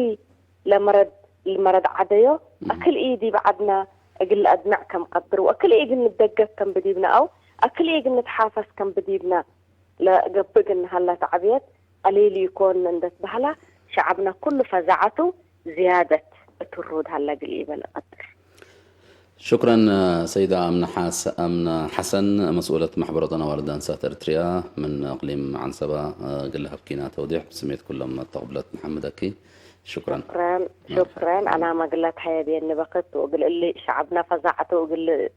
ለመረድ ልመረድ ዐደዮ፣ አክል ኢ ዲብ ዐድነ እግል ለአድምዕ ከም ቀድር ወአክል ኢ እግል ንደገፍ ከም ብዲብነ አው አክል ኢ እግል ንትሓፈስ ከም ብዲብነ ለገብእ እግል ንሀለ ተዕብየት ቀሊል ኢኮን እንደ ትበህላ ሸዐብነ ኩሉ ፈዛዐቱ ዝያደት እትሩድ ሀለ እግል ኢበ ለቀድር። شكرا سيدة أمنة حس أمنة حسن مسؤولة محبرة وطن والد أنسات إريتريا من إقليم عنسبة. قل هبكينا توضيح بسميت كلهم التقبلت نحمدك. شكرا. شكرا شكرا. أنا ما قلت حيا بين بخت وقل اللي شعبنا فزعته وقل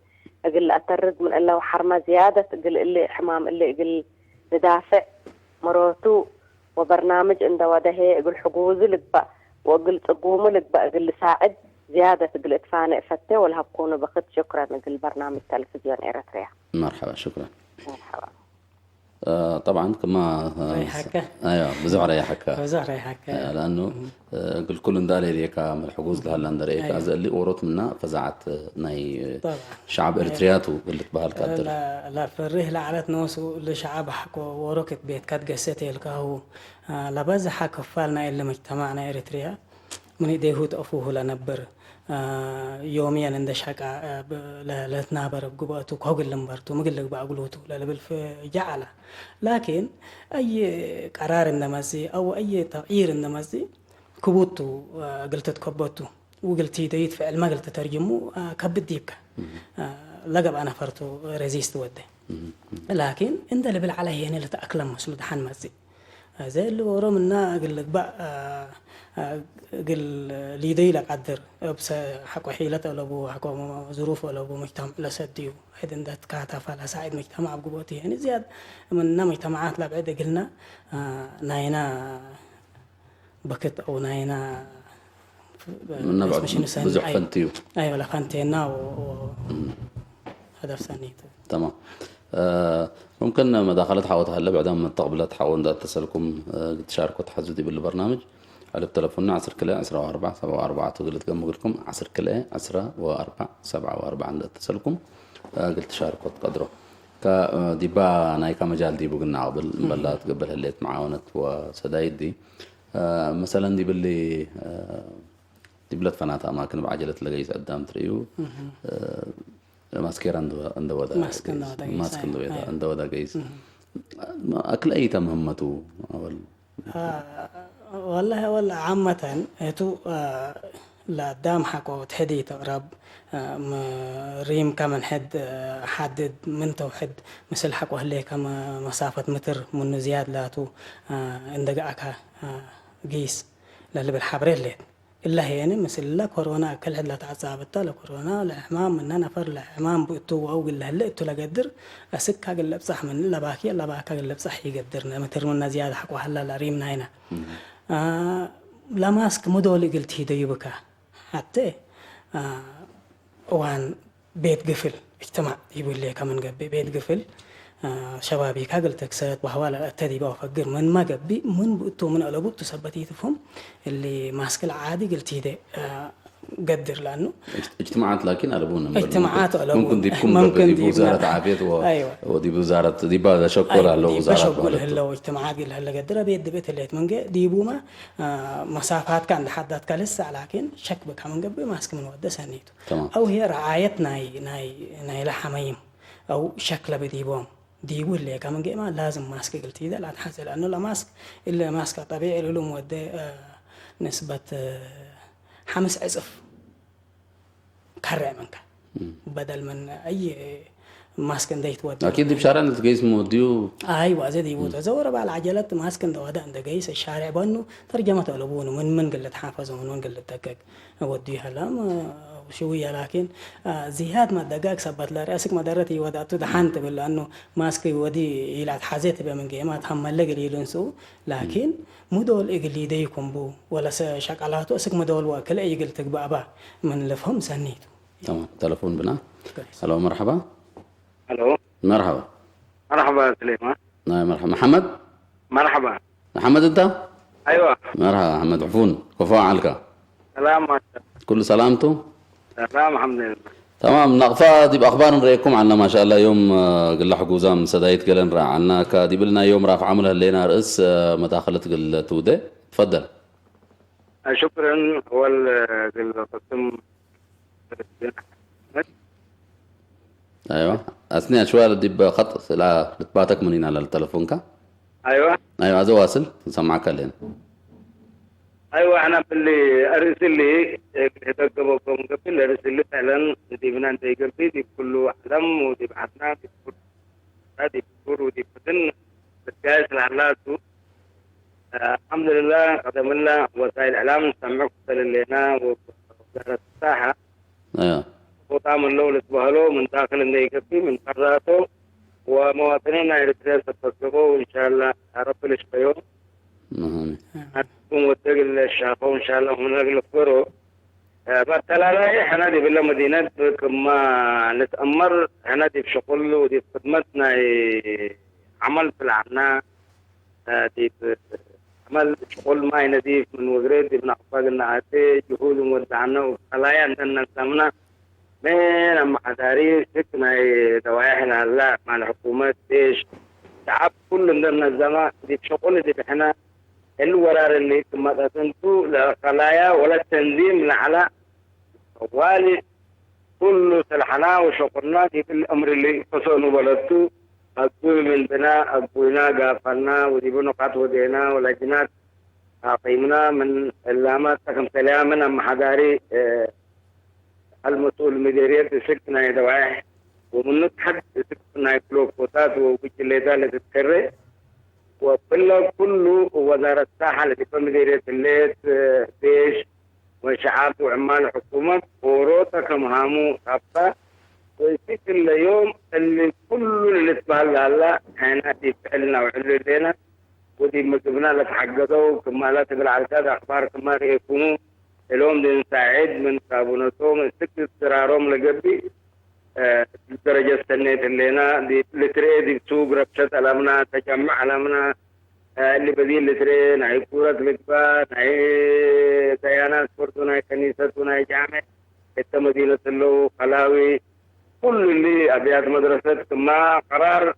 قل أترد من إلا وحرمة زيادة قل اللي حمام اللي قل ندافع مروتو وبرنامج عند ودهي قل حقوز لقبأ وقل تقوم لقبأ قل ساعد زيادة قل إتفانئ فتة والهبكون بخت. شكرا قل برنامج تلفزيون إريتريا. مرحبا شكرا. مرحبا. آه، طبعا كما آه، ريحكة. ايوه بزع ريحكة. بزع ريحكة. آه، لانه آه، قل كل اندالي ريكا من الحجوز لهلا اندريكا أيوة. زي اللي اوروت منا فزعت آه، ناي طبعا. شعب اريترياتو اللي تبهل كادر. لا لا فريه لعلت نوسو لشعب حكو وروكت بيت كات قسيت يلكاهو. آه، لبزح كفالنا اللي مجتمعنا إريتريا من يديه تقفوه لنبر. آه، يوميا عند شقا آه، ب- ل- لتنابر قبأتو كوغل لمبرتو مقل بأقلوتو للبل في جعله. لكن أي قرار إنما زي أو أي تغيير إنما زي كبوتو آه، قلت تكبوتو وقلت يديت فعل ما قلت ترجمو آه، كبد ديبك. آه، لقب أنا فرتو ريزيست ودي. لكن عند اللي بالعلى هي اللي تأقلم مسلو دحان مزي. زي اللي ورم إنها قل لك بقى آه، آه، قل ليدي لك قدر بس حكو حيلة طلبو حكو ظروف طلبو مجتمع لسديو. هيد عند كاتا فلا ساعد مجتمع بقبوتي يعني زياد من مجتمعات لا بعيدة قلنا آه، ناينا بكت أو ناينا من نبع بزح فنتيو. أيوة لفنتينا و و- هدف سنيت. تمام. آه، ممكن مداخلة حاوت هلا بعدها من التقبلات حاول دا تسألكم آه، تشاركوا تحزوا دي بالبرنامج. على التلفون عصر كلا عصر وأربعة سبعة وأربعة تقول لكم مقلكم عصر كلا عصر وأربعة سبعة وأربعة عند تسألكم آه، قلت تشاركوا تقدروا. ك آه، ديبا نايكا مجال دي بقنا قبل بلات قبل هليت معاونة وسدايد دي. آه، مثلا دي باللي آه، دي بلاد فنات أماكن بعجلة لقيس قدام تريو. آه، ማስክ ጌራ እንደ ወዳ ማስክ እንደ ወዳ ገይስ፣ ማስክ እንደ ወዳ ኣይ፣ እንደ ወዳ ገይስ ኣክል ኣይተ ምህመቱ ኣወል والله والله عامة እቱ ለአዳም ሐቆ ትሕዲ ተቅረብ ሪም ከመን ሕድ ሓድድ ምን ተውሕድ ምስል ሐቆ ህሌ ከመ መሳፈት ምትር ምኑ ዝያድ ላቱ እንደገአካ ጊስ ለልብል ሐብሬ ሌት። እላ ሄነ ምስል ለኮሮና እክል ሕድ ለተዐጻበታ ለኮሮና ለሕማም ምነ ነፈር ለሕማም ብእቱ ወአው ግል ለህለ እቱ ለገድር አስክ ካግል ለብጻሕ ምን ለባኪ ለባካ ግል ለብጻሕ ይገድርነ ምትር ምነ ዝያድ ሐቆ ሀላ ለሪም ናይነ። ለማስክ ምዶል እግል ትሂደዩ ብካ ሐቴ እዋን ቤት ግፍል እጅትማዕ ይብሌ ከምን ገብእ ቤት ግፍል ሸባቢካ ግል ተክሰት ባህዋ ለአተ ዲባ ወፈግር ምንማ ገብእ ምን ብእቱ ምን አለቡ እቱ ሰበት ይትፍሁም እሊ ማስክ ለዓዲ ግል ትሂደ ገድር ለአኑ اجتماعات لكن على بون اجتماعات على بون. ممكن دي تكون ممكن دي دي وزارة بون. عافية و أيوة. ودي وزارة دي بعد شكر أيوة، على دي وزارة بشكل بلد. هلا اجتماعات قل هلا قدر بيت دبيت اللي تمنجا دي بوما مسافات كان لحدات كالسا لكن شك بك من قبل ماسك من ود سنيتو. تمام. أو هي رعاية ناي ناي ناي لحميم أو شكل بديبوم ديبو اللي كمان جيما لازم ماسك قلت إذا لا تحصل لأنه لا ماسك إلا ماسك طبيعي لهم ود نسبة خمس عصف كرع منك بدل من أي ماسك نديت ود أكيد بشارع نتقيس موديو አይዋ እዚ ይውቶ ዘወረ ባል ዓጀለት ማስክ እንደ ወደ እንደ ገይስ ሻርዕ በኑ ተርጀመት ኣለቡኑ ምን ምን ግልት ሓፈዞ ምን ምን ግልት ተከክ ወዲ ይሃላም ሽውያ ላኪን ዝያድ መደጋግ ሰበት ለርእስክ መደረት ይወዳቱ ደሓን ትብል ኣኑ ማስክ ወዲ ኢላት ሓዘት በምን ገማ ታመለ ግል ይሉንሱ ላኪን ሙዶል እግል ይደይኩም ቡ ወለሰ ሸቀላቱ እስክ መደወል ወክለ ይግል ትግባእባ ምን ልፍሁም ሰኒቱ تمام تلفون بنا. الو مرحبا. الو مرحبا. مرحبا سليمان. نعم مرحبا محمد. مرحبا. محمد انت؟ ايوه. مرحبا محمد عفون. كفو علك. سلام. كل سلامته؟ سلام الحمد لله. تمام نقفا دي باخبار نريكم عنا ما شاء الله يوم آه، قل حقوزام سدايت قلن را عنا كدي بلنا يوم رافع عمل هلينا رئيس آه، مداخلة قل توده. تفضل. شكرا. اول قل قسم ايوه. اثناء شويه دي بخط لا بتباتك منين على التلفون كا؟ ايوه. ايوه هذا واصل نسمعك لين. ايوه انا باللي ارسل لي ተገበቦም ገብር ለርእስሊ ፈዕለን ዲብና እንተይገብር ዲብ ኩሉ ዓለም ወዲብ ዓድና ዲብ ኩሉ ዲብ ኩሉ ዲብ ኩልን ብጋይ ስላላቱ الحمد لله قدمنا وسائل الإعلام نسمعك تللينا وزارة الصحة ايوه ቦታም ኣለዉ ልትባህሎ ምን ዳክል እንደይገቢ ምን ቀራቶ ወመዋጥኒና ኤርትራ ሰበገቦ እንሻላ ረቢ ልሽቀዮ مهم. ኣትኩም ወደግ ለሻኸው እንሻላ ሁነግ ልፍገሮ በተላላይ ሕና ዲብለ መዲነት ክማ ንትእመር ሕና ዲብ ሽቁል ወዲብ ክድመት ናይ ዓመል ስልዓና ዲብ ዓመል ሽቁል ማይ ነዲፍ ምን ወግሬት ዲብ ናቅፋ ግናኣቴ ጅሁድ ወዳዕነ ወከላያ እንተነዛምና ምን ኣመሓዳሪ ስክ ናይ ደዋያሕ ናላ ማል ሕኩመት ዴሽ ሸዓብ ኩሉ እንደነዘማ ዲብ ሽቁል ዲብ ሕና እል ወራር اللي ክመጣጥንቱ ለከላያ ወለ ተንዚም ለዓላ ጠዋሊ ኩሉ ሰልሓና ወሸቁልና ዲብ እል እምር اللي ፈሰኑ በለቱ ኣጉይ ምን ብና ኣጉይና ጋፋና ወዲቡ ንቃት ወዴና ወላጅናት ኣቂምና ምን እላማት ተክምሰልያ ምን ኣመሓዳሪ المسؤول مديرية سكت ناي دوايح ومن نتحد سكت ناي كلوك فوتات وبجليتا لتتكرر وكل كل وزارة الساحة التي في مديرية الليت ديش وشعب وعمال حكومة وروتا كمهامو خاصة ويسيك اليوم اللي كل اللي تبهل هلا هنا يفعلنا وعلو لنا ودي مقبنا لتحققوا كما لا تبلع الكاد أخبار كما يكونوا اليوم دي نساعد من كابونتهم السكت اضطرارهم لقبي درجة سنة اللينا دي لتري دي بسوق ربشة ألمنا تجمع ألمنا اللي بدي لتري ناي كورة لقبا ناي ديانا سبورتو ناي كنيسة ناي جامع حتى مدينة اللو خلاوي كل اللي أبيات مدرسة ما قرار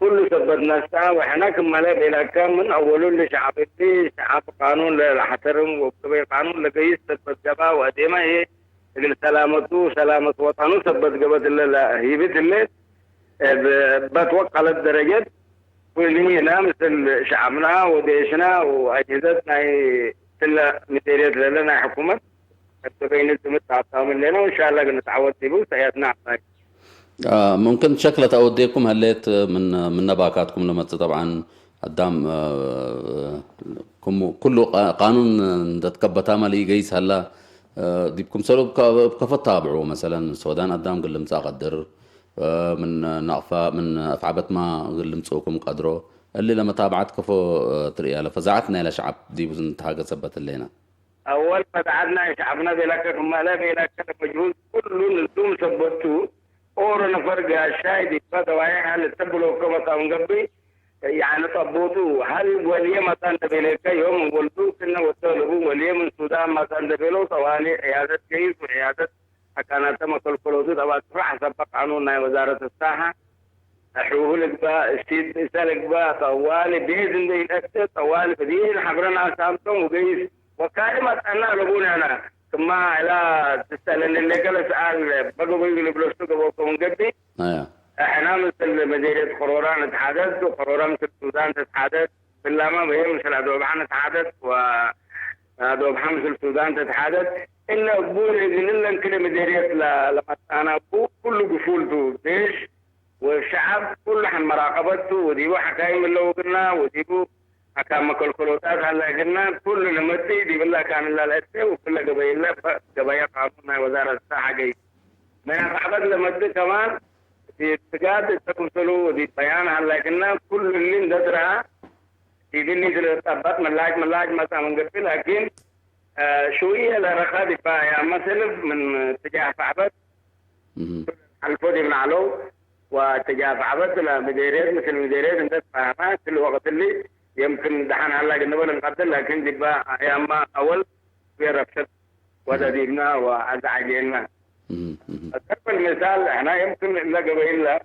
كل سبت نسا وحنا كمالة بلاكا من أول لشعب اللي شعب قانون لحترم وكبي قانون لقيس سبت جبا وديما هي اللي سلامته سلامة وطنه سبت جبت اللي لا هيبت اللي بتوقع للدرجة واللي هنا مثل شعبنا وديشنا وأجهزتنا هي كلها مديرية لنا حكومة التبين التمت تعطاهم لنا وإن شاء الله بنتعود تبو سيادنا عطاك آه، ممكن شكلة أوديكم هليت من من نباكاتكم لما طبعا قدام آه، كم كل قا- قانون تتكبت عمل يقيس هلا آه، ديبكم سلوك كفت تابعوا مثلا سودان قدام قلم تقدر من نقفة من أفعبت ما قلم تسوكم قدره اللي لما تابعت كفو آه، تريالة فزعتنا إلى شعب دي بزن تهاجة سبت اللينا أول فتحتنا شعبنا بلاك كمالا بلاك مجهود كل نزوم سبتو أورنا فرقة شايد فدوايا هل تبلو كما تنقبي يعني طبوتو هل ولي ما تنتبه لك يوم ولدو كنا وطلبو ولي من السودان ما تنتبه له طوالي عيادة كيس وعيادة أكانت ما كل كل وزير أبا تروح حسب قانون ناي وزارة الصحة أحوه لك با استيد سالك با طوالي بيز إن دي أكتر طوالي بدين حبرنا سامتون وبيز وكلمة أنا لبون أنا ثم لا تسألني اللي قال سؤال بقوا بيقولوا بلوستو قبوكم قدي أيوة. احنا مثل مديرية قروران اتحادث وقروران مثل السودان تتحادث بالله ما بهي مثل هذا بحنا اتحادث و هذا بحنا مثل السودان تتحادث إلا بول إذن إلا كل مديرية لا لما أنا بو كل قفولته جيش والشعب كل حن مراقبته وديبو حكايم اللي وقلنا وديبو حكام كل كلوتات هلا قلنا كل نمتي دي بالله كان لا الأسي وكل قبيلة قبيلة قانون وزارة الصحة جاي من أصحابك لمدة كمان في اتقاد التكسلو ودي بيان هلا قلنا كل اللي ندرها في دي اللي تلتقبت ملاج ملاج مثلا من قبل لكن آه شوية لرخا دي بايا مثلا من اتجاه صعبت مهم. الفودي من علو واتجاه صعبت لمديرية مثل مديرية انت فاهمة في الوقت اللي يمكن دحان هلا قلنا بنقدر لكن دي با يا ما أول في ربشت ودا ديبنا وأزعجنا مهم. مهم. الضرب المثال احنا يمكن إلا قبيل لا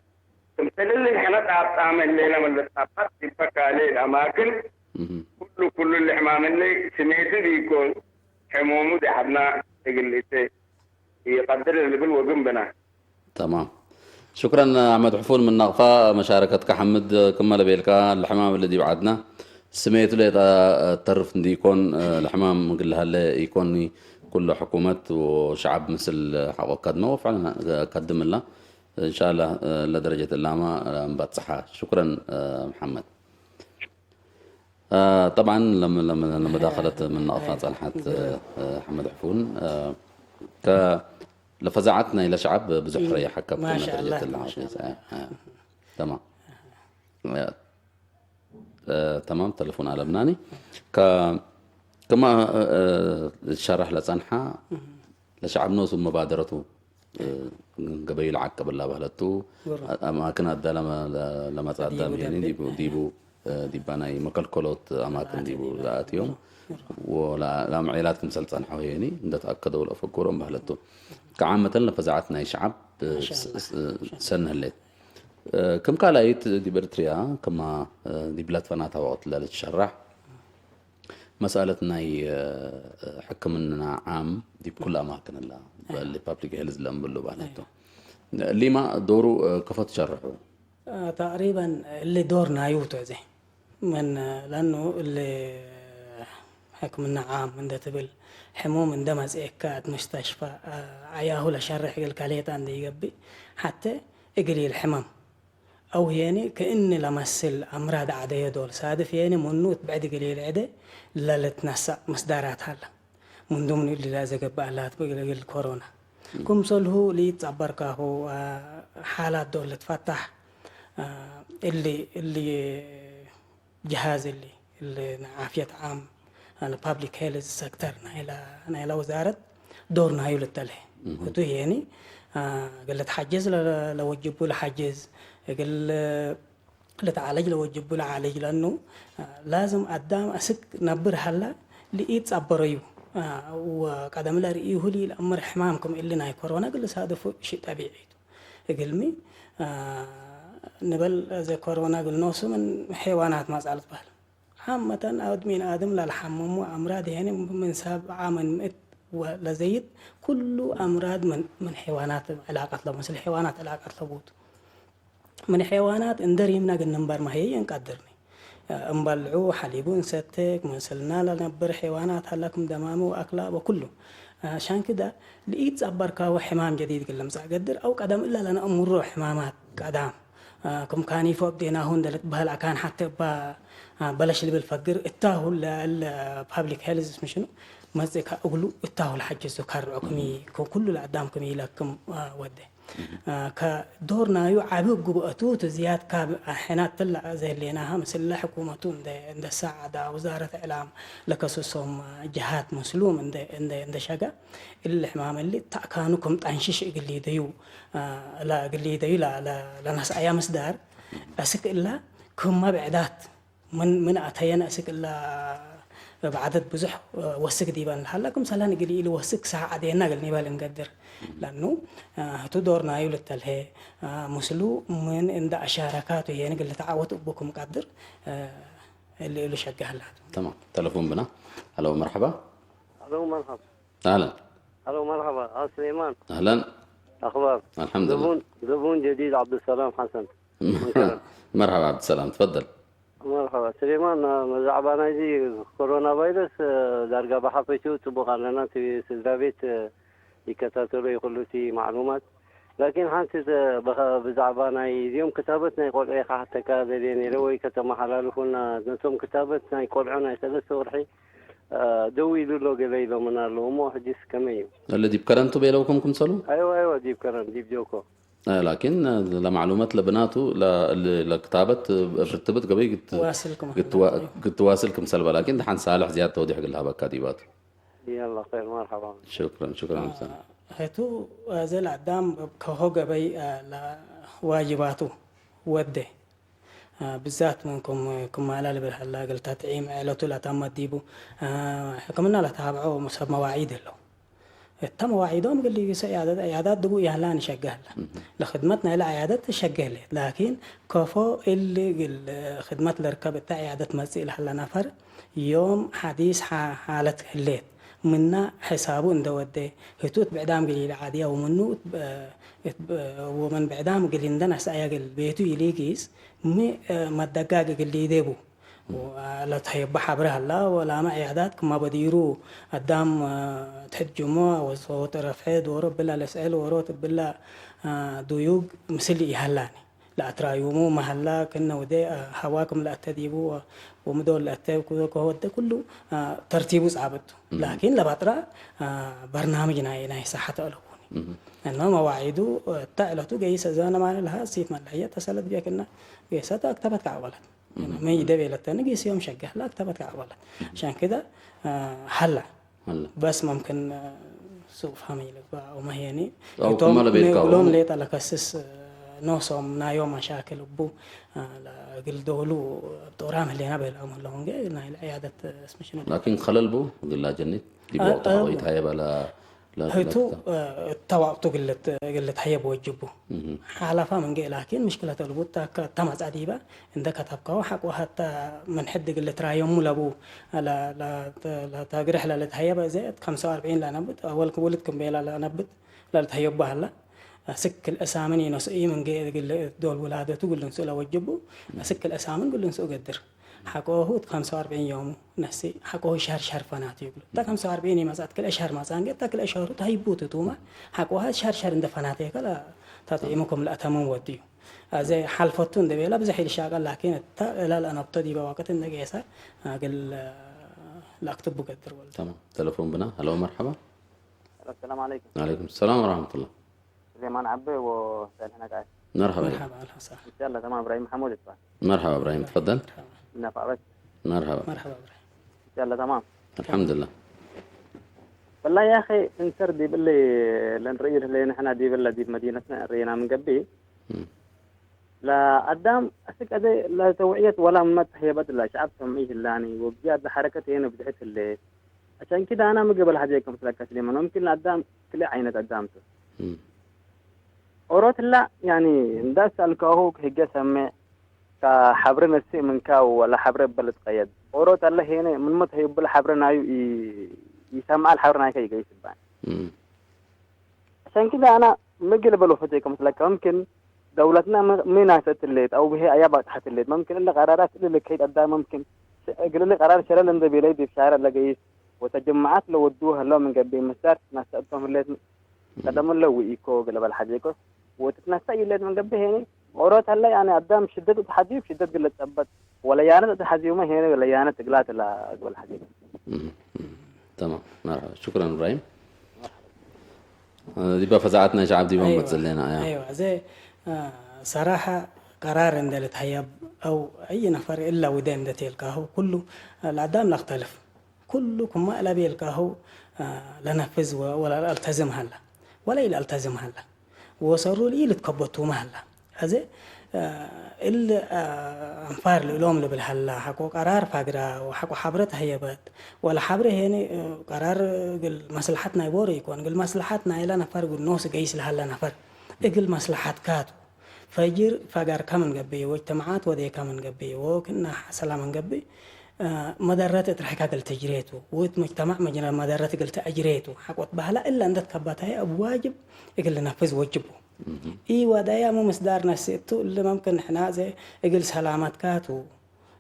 تمثل اللي احنا تعب تعمل لنا من الطاقات تبقى عليه الأماكن مهم. كل كل اللي حمام اللي سميته بيكون حمومه دي حبنا يقلته يقدر اللي بالوقم بنا تمام. شكرا أحمد حفون من نغفا مشاركتك حمد كما لبيلك الحمام الذي بعدنا سميت له ترف ديكون الحمام قال هلا يكون ኩሉ ሕኩመት ወሸዓብ ምስል ሓቆ ካድመ ወፍዕልና ካድምላ እንሻላ ለደረጀት እላማ እንባጽሓ። ሽኩረን መሓመድ። ጠብዓን ለመዳኸለት ምናቕትና ጸንሓት ሓመድ ሕፉን ከለፈዛዓት ናይ ለሸዓብ ብዙሕ ረያ ሓካብ ደረጀት እላ ተማም ተማም ተለፎን ኣለምናኒ ከማ ዝሸራሕ ለጸንሓ ለሸዓብ ኖሱ መባደረቱ ገበዩ ለዓቀብ ላ ባህለቱ ኣማክን ኣዳ ለመጻ ኣዳም ሄኒ ዲቡ ዲባ ናይ መከልከሎት ኣማክን ዲቡ ለኣትዮም ለምዔላት ክምሰል ጸንሖ ሄኒ እንደተኣከደው ለፈጎሮም ባህለቱ ከዓመተን ለፈዛዓት ናይ ሸዓብ ሰንህሌት ከም ካልኣይት ዲብ ኤርትርያ ከማ ዲብ ለትፈናታ ወቅት ለልትሸራሕ መስኣለት ናይ ሕክምና ዓም ዲብ ኩሉ ኣማክን ላ ሊ ፓብሊክ ሄልዝ ለምብሉ ባህለቶ ሊማ ዶሩ ከፈት ሸርሑ ተቅሪበን እሊ ዶር ናዩ ተዘ ምን ለኑ እሊ ሕክምና ዓም እንደ ትብል ሕሙም እንደ መጽኤካ እት ሙስተሽፋ ዓያሁ ለሸርሕ እግል ካሌታ እንደ ይገብእ ሓተ እግል ይልሕመም أو يعني كأن لمسل أمراض عادية دول صادف يعني منو تبعد قليل عدة لا لتنسى مصدرات هلا من ضمن اللي لازم قبالات بقل الكورونا كم سلهو لي تصبر كاهو حالات دول تفتح اللي اللي جهاز اللي اللي عافية عام البابليك هيلث سكتر نايلا نايلا وزارة دور نايو للتلهي كتو يعني قال تحجز لوجبو لحجز قال لتعالج لوجبو لعالج لأنه لازم قدام أسك نبر هلا لإيد صبريو وقدم لا رئيه لي الأمر حمامكم اللي ناي كورونا قال صادفو شيء طبيعي እግልሚ ንበል እዚ ኮሮና ግልኖሱ ምን ሐይዋናት ማጻል ትበሃል ዓመተን ኣድሚን ኣድም ላልሓመሙ ኣምራድ ይሄን ምን ሰብ ዓመን ምእት ለዘይት ኩሉ ኣምራድ ምን ሐይዋናት ዕላቀት ለ ምስል ሐይዋናት ዕላቀት ለቡት ምን ሐይዋናት እንደሪምና ግን ንንበር ማህየ የንቀድርኒ እምበልዑ ሓሊቡ እንሰትክ፣ መሰልና ለነብር ሐይዋናት ሀላ ክም ደማሚ ወአክላ ወኩሉ። ሻንክዳ፣ ለኢትጸበርካሁ ሕማም ጀዲድ እግል ለምጸእ ገድር፣ አው ቀደም እለ ለነአምሮ ሕማማት ቀዳም፣ ክም ካኒፎ እብዴናሁ እንደ ልትበህል አካን ሐቴ እባ በለሽ ልብል ፈግር እታሁ ለእለ ፓብሊክ ሄልዝ ምሽኑ መጽእካ እግሉ እታሁ ለሐጅዙ ከርዖ ክም ኩሉ ለአዳም ክም ኢለክም ወዴ። ከዶር ናዩ ዓቢ ግብአቱ እቲ ዝያድ ካብ ኣሕናት ትላእ ዘህሌናሃ ምስለ ሕኩመቱ እንደ እንደ ሳዕዳ፣ ውዛረት እዕላም ለከሰሶም ጀሃት መስሉም እንደ እንደ እንደ ሸጋ እሊ ሕማም እሊ ታእካኑ ክም ጣንሽሽ እግል ይደዩ ላ እግል ይደዩ ላ ላ ለናስአያ ምስዳር አስክ እላ ክመ ብዕዳት ምን ምን ኣተየን እስክ እላ እብ ዓደድ ብዙሕ ወስክ ዲበን ለሀላ ክምሰለን እግል ኢልወስክ ሳዕ ዐዴና እግል ኒበል እንገድር። ለኑ ህቱ ዶር ናዩ ልተልሄ ምስሉ ምን እንደ አሻረካቱ ሄን እግል ልተዓወት እቡ ክም ቀድር እሊ እሉ ሸገ ህላቱ። تمام. تلفون بنا. ألو، مرحبا. ألو، مرحبا. أهلا. ألو، مرحبا. آه، سليمان. أهلا. أخبار؟ الحمد لله. زبون، زبون جديد، عبد السلام حسن. من كرم. مرحبا عبد السلام، تفضل. مرحبا سليمان، ብዛዕባ ናይዚ ኮሮና ቫይረስ ዳርጋ ብሓፈሽኡ ጽቡቕ ኣለና። እቲ ስድራ ቤት ይከታተሎ እዩ ኩሉ እቲ ማዕሉማት። ላኪን ሓንቲ ብዛዕባ ናይ እዚኦም ክታበት ናይ ቆልዑ ክሓተካ ደልየ ነይረ፣ ወይ ከተመሓላልፉና ነቶም ክታበት ናይ ቆልዑ ናይ ሰለስተ ወርሒ ደው ኢሉ ኣሎ ገለ ኢሎምና ኣለዉ እሞ ሕጂስ ከመይ እዩ? اللي ديب كرنتو بيلوكم كم سلو؟ ايوه ايوه ديب كرن ديب جوكو. لكن ለማዕሉመት ለብናቱ ለክታበት ርትብት ገበይ ግትዋስል ክምሰልበ ላኪን ደሓን ሳልሕ ዝያድ ተወዲሕ ግልሃበካ ዲባቱ يلا خير مرحبا. شكرا شكرا حسن. ህቱ እዘ ለአዳም ከሆ ገበይ ዋጅባቱ ወደ ብዛት ምንኩም ክማላ ልብል ሀላ እግል ተጥዒም ዕለቱ ለተመት ዲቡ ሕክምና ለተሃብዖ ሰብ መዋዒድ እለው። እተ መዋዒዶም እግል ሊጊሶ ዕያዳት ድቡ ያህላ ንሸገ ህላ። ለክድመት ናይለ ዕያደት ትሸገ ህሌት። ላኪን ከፎ እሊ እግል ክድመት ለርከብ እተ ዕያደት መጽእ ለሀለ ነፈር ዮም ሐዲስ ሓለት ህሌት። ምና ሕሳቡ እንደ ወዴ ህቱ እት ብዕዳም እግል ኢለዓድያ ወምኑ ወምን ብዕዳም እግል እንደ ነስአያ እግል ቤቱ ኢሊጊስ ሚ መደጋግ እግል ሊዴቡ ለተሀየቦ ሐብሬ ሀላ ወላመ ዕያዳት ክማ በዲሩ አዳም ትሕት ጅሞ ወሶ ጥረፍዐ ዶሮ ብላ ለስዕል ወሮ ትብላ ዱዩግ ምስል ይሀላኒ። ለአትራዩሙ መሀላ ክነ ወደ ሀዋ ክም ለአተ ዲቡ ወምዶ ለአተ ከወደ ኩሉ ተርቲቡ ጻበቱ። ላኪን ለባጥራ በርናምጅ ናይ ናይ ሳሐተ አለኩኒ። እና መዋዒዱ እታ ዕለቱ ገይሰ ዘነ ማለ ለሃ ሲት መለየ ተሰለት ቤክና ገይሰት አክተበት ከአወለት። ምን ይደብ የለተኒ ጊስ ዮም ሸገህ ላክተበት ከአወለት። ሸን ክደ ሀላ። በስ መምክን ሱቅ ፋሚ ልግባ ወመህየኒ። አው እቶም ክማ ለቤልካ ሎም ሌጣ ለከስስ ኖሶም ናዮም መሻክል እቡ ለግል ዶሉ ጦራም ህሌና በህልኦም ህለውን ገ ናይ ለዕያደት ስምሽነ ላኪን ከለል ቡ ግላ ጀኒት ዲብ አ- ወቅቱ አዎ። ሀቆይት ሀየበ ለ- ለ- ህቱ ለክታ። እታ ወቅቱ ግልት ግልት ሀየብ ወጅቡ። ሓላፋ መንገ ላኪን ምሽክለት ልቡት ታካ ተማጻ ዲባ እንደ ከተብካው ሐቆ ሀታ ምን ሕድ ግልት ራዮሙ ለቡ ለታግርሕ ለልትሀየበ ዘ ከምሳ አርብዒን ለነብት አወል ክውልት ክምቤላ ለነብት ለልትሀየቡ ሀላ ስክል እሳምን ይነስኢ መንገ ግል ዶል ውላደቱ ግልንሱ ለወጅቡ ስክል እሳምን ግልንሱ ገድር ሐቆሁ እት ከምሳ ወአርብዒን ዮም ነሲ ሐቆሁ ሸህር ሸህር ፈናት ይብሉ። እታ ከምሳ ወአርብዒን ይመጻት ክልኤ ሸህር መጻ እንጌ እታ ክልኤ ሸህሩ ተሂቡት እቱማ ሐቆሃ ሸህር ሸህር እንደ ፈናት የከላ ተጥዒሙኩም ለአተምም ወድዩ። አዘ ሐልፈቱ እንደ ቤላ ብዘሕ ኢልሻቀል ላኪን እታ እላ ለአነብቶ ዲበ ወቅት እንደ ጌሳ አግል ለአክትቡ ገድር ወልድ። تمام. تلفون بنا. هلو، مرحبا. السلام عليكم. عليكم السلام ورحمة الله. سليمان عبي وسعد هنا قاعد. مرحبا. مرحبا، أهلا وسهلا. إن شاء الله تمام، إبراهيم محمود يسمع. مرحبا إبراهيم، تفضل. مرحبا. مرحبا. مرحبا. إن شاء الله تمام. الحمد لله. والله يا أخي، إنسر دي باللي لنريد لنا إحنا دي بالله دي بمدينتنا رينا من قبي. مم. لا قدام أسك أدي لا توعية ولا مت هي بدل شعب سميه اللاني وبجد حركة هنا بدعت اللي. عشان كده أنا مقبل حاجة كم سلكة سليمان، ممكن قدام كل عينة قدامته. مم. ኦሮትላ ያኒ እንዳስ አልካሁ ህገ ሰሜ ከሐብረ ነስእ ምንካ ወላ ሐብረ በልት ቀየድ ኦሮት አለ ሄነ ምንመት ሀዩብል ሐብረ ናዩ ይ- ይሰምዓል ሐብረ ናይከ ይገይስ ባን እም። عشان كده أنا ምግል በሎ ፈጀ ከምስለካ ممكن دولتنا م- ምን አሰት ሌት አው ብሄ አያ ባቅሐት ሌት ممكن እለ ቀራራት እለ ልከይት አዳ ممكن እግል እለ ቀራር ሸለል እንደ ቤለይ ዲብ ሻረ ለገይስ ወተጀማዓት ለወዱ ህለው ምን ገቤ መስዳር ትነሰእቶም ህሌት ቀደም ለ ውኢኮ ገለበል ሐዜኮ ወትትነሳ ኢለት ምን ገቤ ሄኒ ኦሮት ሀለ ያኒ አዳም ሽደት እት ሐዚዩ ሽደት ግለ ጸበጥ ወለያነት እት ሐዚዩመ ሄኒ ለያነት እግላት ላ ገበል ሐዜኮ። مم. مم. تمام. مرحبا. شكرا إبراهيم. ዲባ ፈዛዓት ናይ ሸዓብ ዲባ أيوة. መጽእ ለና እያ። أيوة. ዘ ሰራሐ ቀራር እንደ ልትሀየብ አው አይ ነፈር እላ ውደ እንደ ቴልካሁ ኩሉ ለአዳም ለክተልፍ ኩሉ ኩማ ለቤልካሁ ለነፍዝ ወ- ወላ ለአልተዝም ሀላ ወላ ኢለአልተዝም ሀላ ወሰሩ ልኢልትከበቱመ ሀላ። አዘ እል አንፋር ልእሎም ልብል ሀላ ሐቆ ቀራር ፋግራ ወሐቆ ሐብረ ተሀየበት ወላ ሐብረ ሄኒ ቀራር እግል መስልሐት ናይ ቦሮ ይኮን እግል መስልሐት ናይላ ነፈር እግል ኖስ ገይስ ለሀላ ነፈር እግል መስልሐትካቱ ፈጅር ፈጋር ከምን ገብይ ወጅተማዓት ወዴ ከምን ገብይ ወክና ሰላምን ገብይ መደረት እት ረሕካ እግል ተጅሬቱ ወእት መጅተማዕ መጅረ መደረት እግል ተአጅሬቱ ሐቆት ባህላ እላ እንደት ከባታየ እብ ዋጅብ እግል ልነፍዝ ወጅቡ። ኢ ወዳያ ሙ ምስዳር ነስእቱ እሊ መምክን ንሕና ዘ እግል ሰላመትካቱ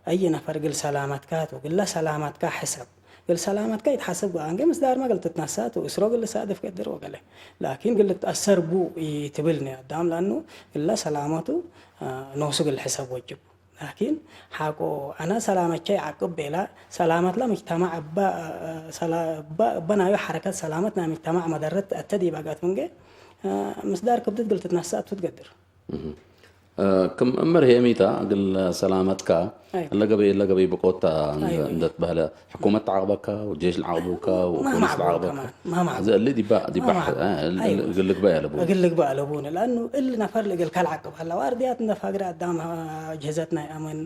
አይ ነፈር እግል ሰላመትካቱ እግለ ሰላመትካ ሕሰብ እግል ሰላመትካ ይትሐሰብ ገአንገ ምስዳርመ እግል ትትነሳቱ እስሮ እግል ልሳድፍ ገድር ወገለ ላኪን እግል ልትአሰር ቡ ኢትብልኒ አዳም ለአኑ እግለ ሰላመቱ ኖሱ እግል ሕሰብ ወጅቡ። ላኪን ሐቆ አነ ሰላመቼ ይዓቅብ ቤላ ሰላመትላ ምጅተማዕ እበ ናዩ ሐረከት ሰላመት ናይ ምጅተማዕ መደረት ተአተ ዲብ አጋት ምንጌ ምስዳር ክብድት እግል ትትነሳቱ ትገድር። ክም እምር ሄሚታ እግል ሰላመትካ أيوة. እለ ገበይ እለ ገበይ ብቆታ እንደ- أيوة. እንደትበህለ ሕኩመት ተዓቅበካ ወጄሽ ለዓቅቡካ وما ወፖሊስ معقول ለዓቅበካ كمان ما معقول እዚ እሊ ዲባ ዲባ ما معقول. أيوة. እግል ልግባ ያለቡ እግል ልግባ ኣለቡን ለአኑ እል ነፈር እግል ካልዓቅብ ሀላ ዋርድያት እንደ ፋግሪ አዳም ጀዘት ናይ አመን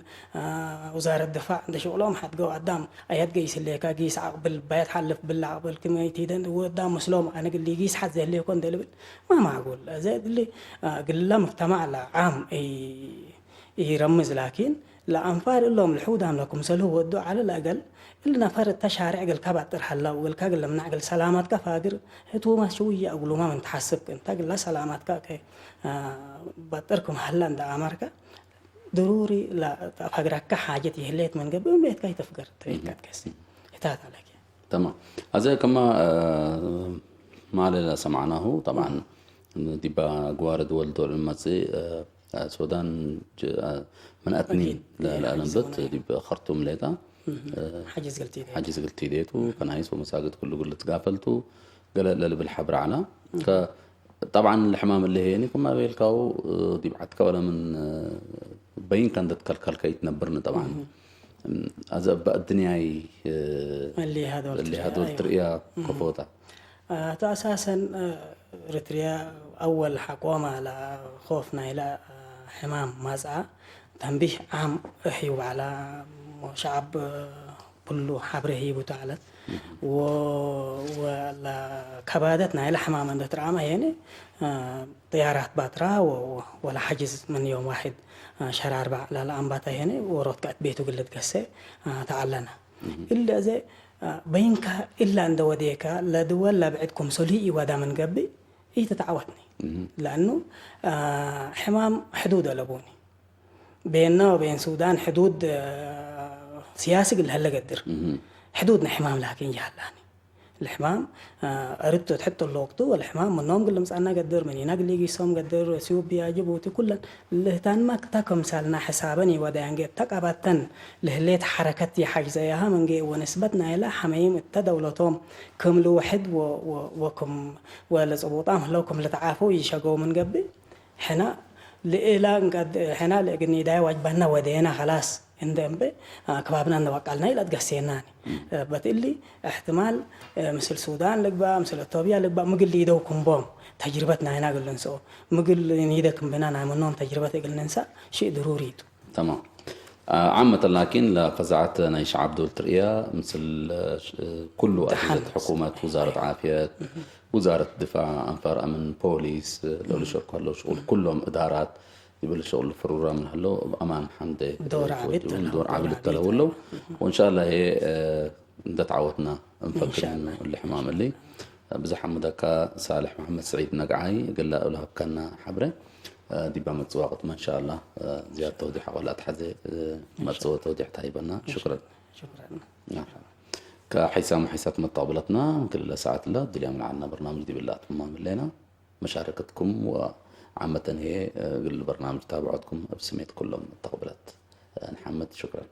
ውዛረት ድፋዕ እንደ ሽቅሎም ሐድገው አዳም አያት ገይስ ህሌካ ጊስ ዓቅብል ባያት ሐልፍ ብላ ዓቅብል ክመይ ትሂደን ወዳም ምስሎም አነ ግሊ ጊስ ሐት ዘህሌኮ እንደ ልብል ما معقول. أزيد اللي قل له مجتمع لا عام يرمز لكن لأنفار اللهم الحودام لكم سلو ودو على الأقل اللي نفر التشارع قل كباتر حلا وقل كقل منع قل سلامات كفاقر هتو ما شوية أقولوا ما من تحسب كنت قل لا سلامات كاكي باتركم حلا دا أمريكا ድሩሪ ላ-፣ ኣብ ሃገራካ ሓጀት የህለየት መንገቢ እምነትካ ይተፍገር ተይካት ከሲ እታት ኣለኪ تمام. هذا كما آه، ما لنا سمعناه طبعا. ዲባ ግዋረ ድወል ዶል መጽእ ሱዳን ጅ- አ፣ ምን ኣትኒን ኣኪድ፣ እ፣ ለኣለንበት ሓጅዝ ዲብ ኸርቱም ሌጣ ሓጅዝ ገልቲ ሓጅዝ ግልቲ ዴቱ ከናይስ ወመሳግድ ኩሉ ግል ትጋፈልቱ ገለ ለልብል ሓብር ዓላ ከ- طبعا الحمام اللي هي كما بيلكاو ዲብ ዓትካ ወላ ምን በይን ከንደት ከልከልከ ይትነብርኒ طبعا ኣዘ በ الدنيا اللي هذول اللي هذول ትርእያ ከፎታ ኣቶ ኣሳሰን ርትርያ ኣወል ሓቆማ ላ ኾፍ ናይላ ሕማም ማፅኣ ተንቢህ ዓም እሕዩ ባዕላ ሸዓብ ኩሉ ሓብረ ሂቡ ተዓለት ወላ ከባደት ናይላ ሕማም እንደ ትርኣማ የኔ ጥያራት ባትራ ወላ ሓጅዝ ምን ዮም ዋሒድ ሸራር ባዕላ ለኣንባታ የኔ ወሮት ከዕት ቤቱ ግልት ገሰ ተዓለና እለ እዘ በይንካ እላ እንደ ወዴካ ለድወል ለብዕድኩም ሶልሂ ይወዳ ምን ገብእ ኢተተዓወትኒ ለእኑ ሕማም ሕዱድ ኣለቡኒ ቤና ወቤን ሱዳን ሕዱድ ስያሲ ግል ሀለ ገድር ሕዱድ ንሕማም ላኪን ይሃላኒ الحمام ردت تحط الوقت والحمام منهم قل مسألنا قدر منينا قل يجي صوم قدر اثيوبيا جيبوتي كلن لهتان ما كتا كمسالنا حسابا يودا ينجي تقابتن لهليت حركت يحاج زيها من جي ونسبتنا إلى حميم التدولتهم كم لوحد و و وكم ولا زبوطام لو كم لتعافوا يشقوا من قبل ሕና ልእላ ሕና ልእግኒ ዳይ ዋጅባና ወደየና ኸላስ እንደ እምበ ከባብና እነበቃልና ኢላ ትገሴናኒ በትእሊ እሕትማል ምስል ሱዳን ልግባ ምስል እቶብያ ልግባ ምግል ይደው ክንቦም ተጅርበት ናይና ግል ንስኦ ምግል ኒደ ክንብና ናይ ምኖም ተጅርበት እግል ንንሳ ሽእ ድሩሪ ቱ تمام. ዓመተ ላኪን ለፈዛዓት ናይ ሸዓብ ዶል ትርእያ ምስል ኩሉ ኣጅህዘት ሕኩመት ውዛረት ዓፍየት ውዛረት ድፋዕ ኣንፋር ኣምን ፖሊስ ለሉ ሸርኩ ኣለዉ ሽቁል ኩሎም እዳራት ይብል ሸቁል ፍሩራ ምን ኣለዉ ኣማን ሓምደ ዶር ዓብድ ዶር ዓብድ ተለውለው ወንሻላ ይሄ እንተተዓወትና እንፈክር ልሕማም እሊ ብዙሕ ሓሙዳካ ሳልሕ መሓመድ ስዒድ ነግዓይ ግላ እሉ ሃብካና ሓብረ ዲባ መፅዋቅት ማንሻላ ዝያድ ተወዲሕ ቆላ ኣትሓዘ መፅወ ተወዲሕ ታሂበና ሽክረን شكرا ከሒሳም ሒሳት መጣብለትና ክልለ ሰዓት ላ ድልያ ምልዓልና በርናምጅ ዲብላ ትማም ኣለና መሻረከትኩም ወዓመተን ሄ ግል በርናምጅ ታብዖትኩም ኣብ ስሜት ኩሎም ተቕብለት ንሓመድ ሽክረን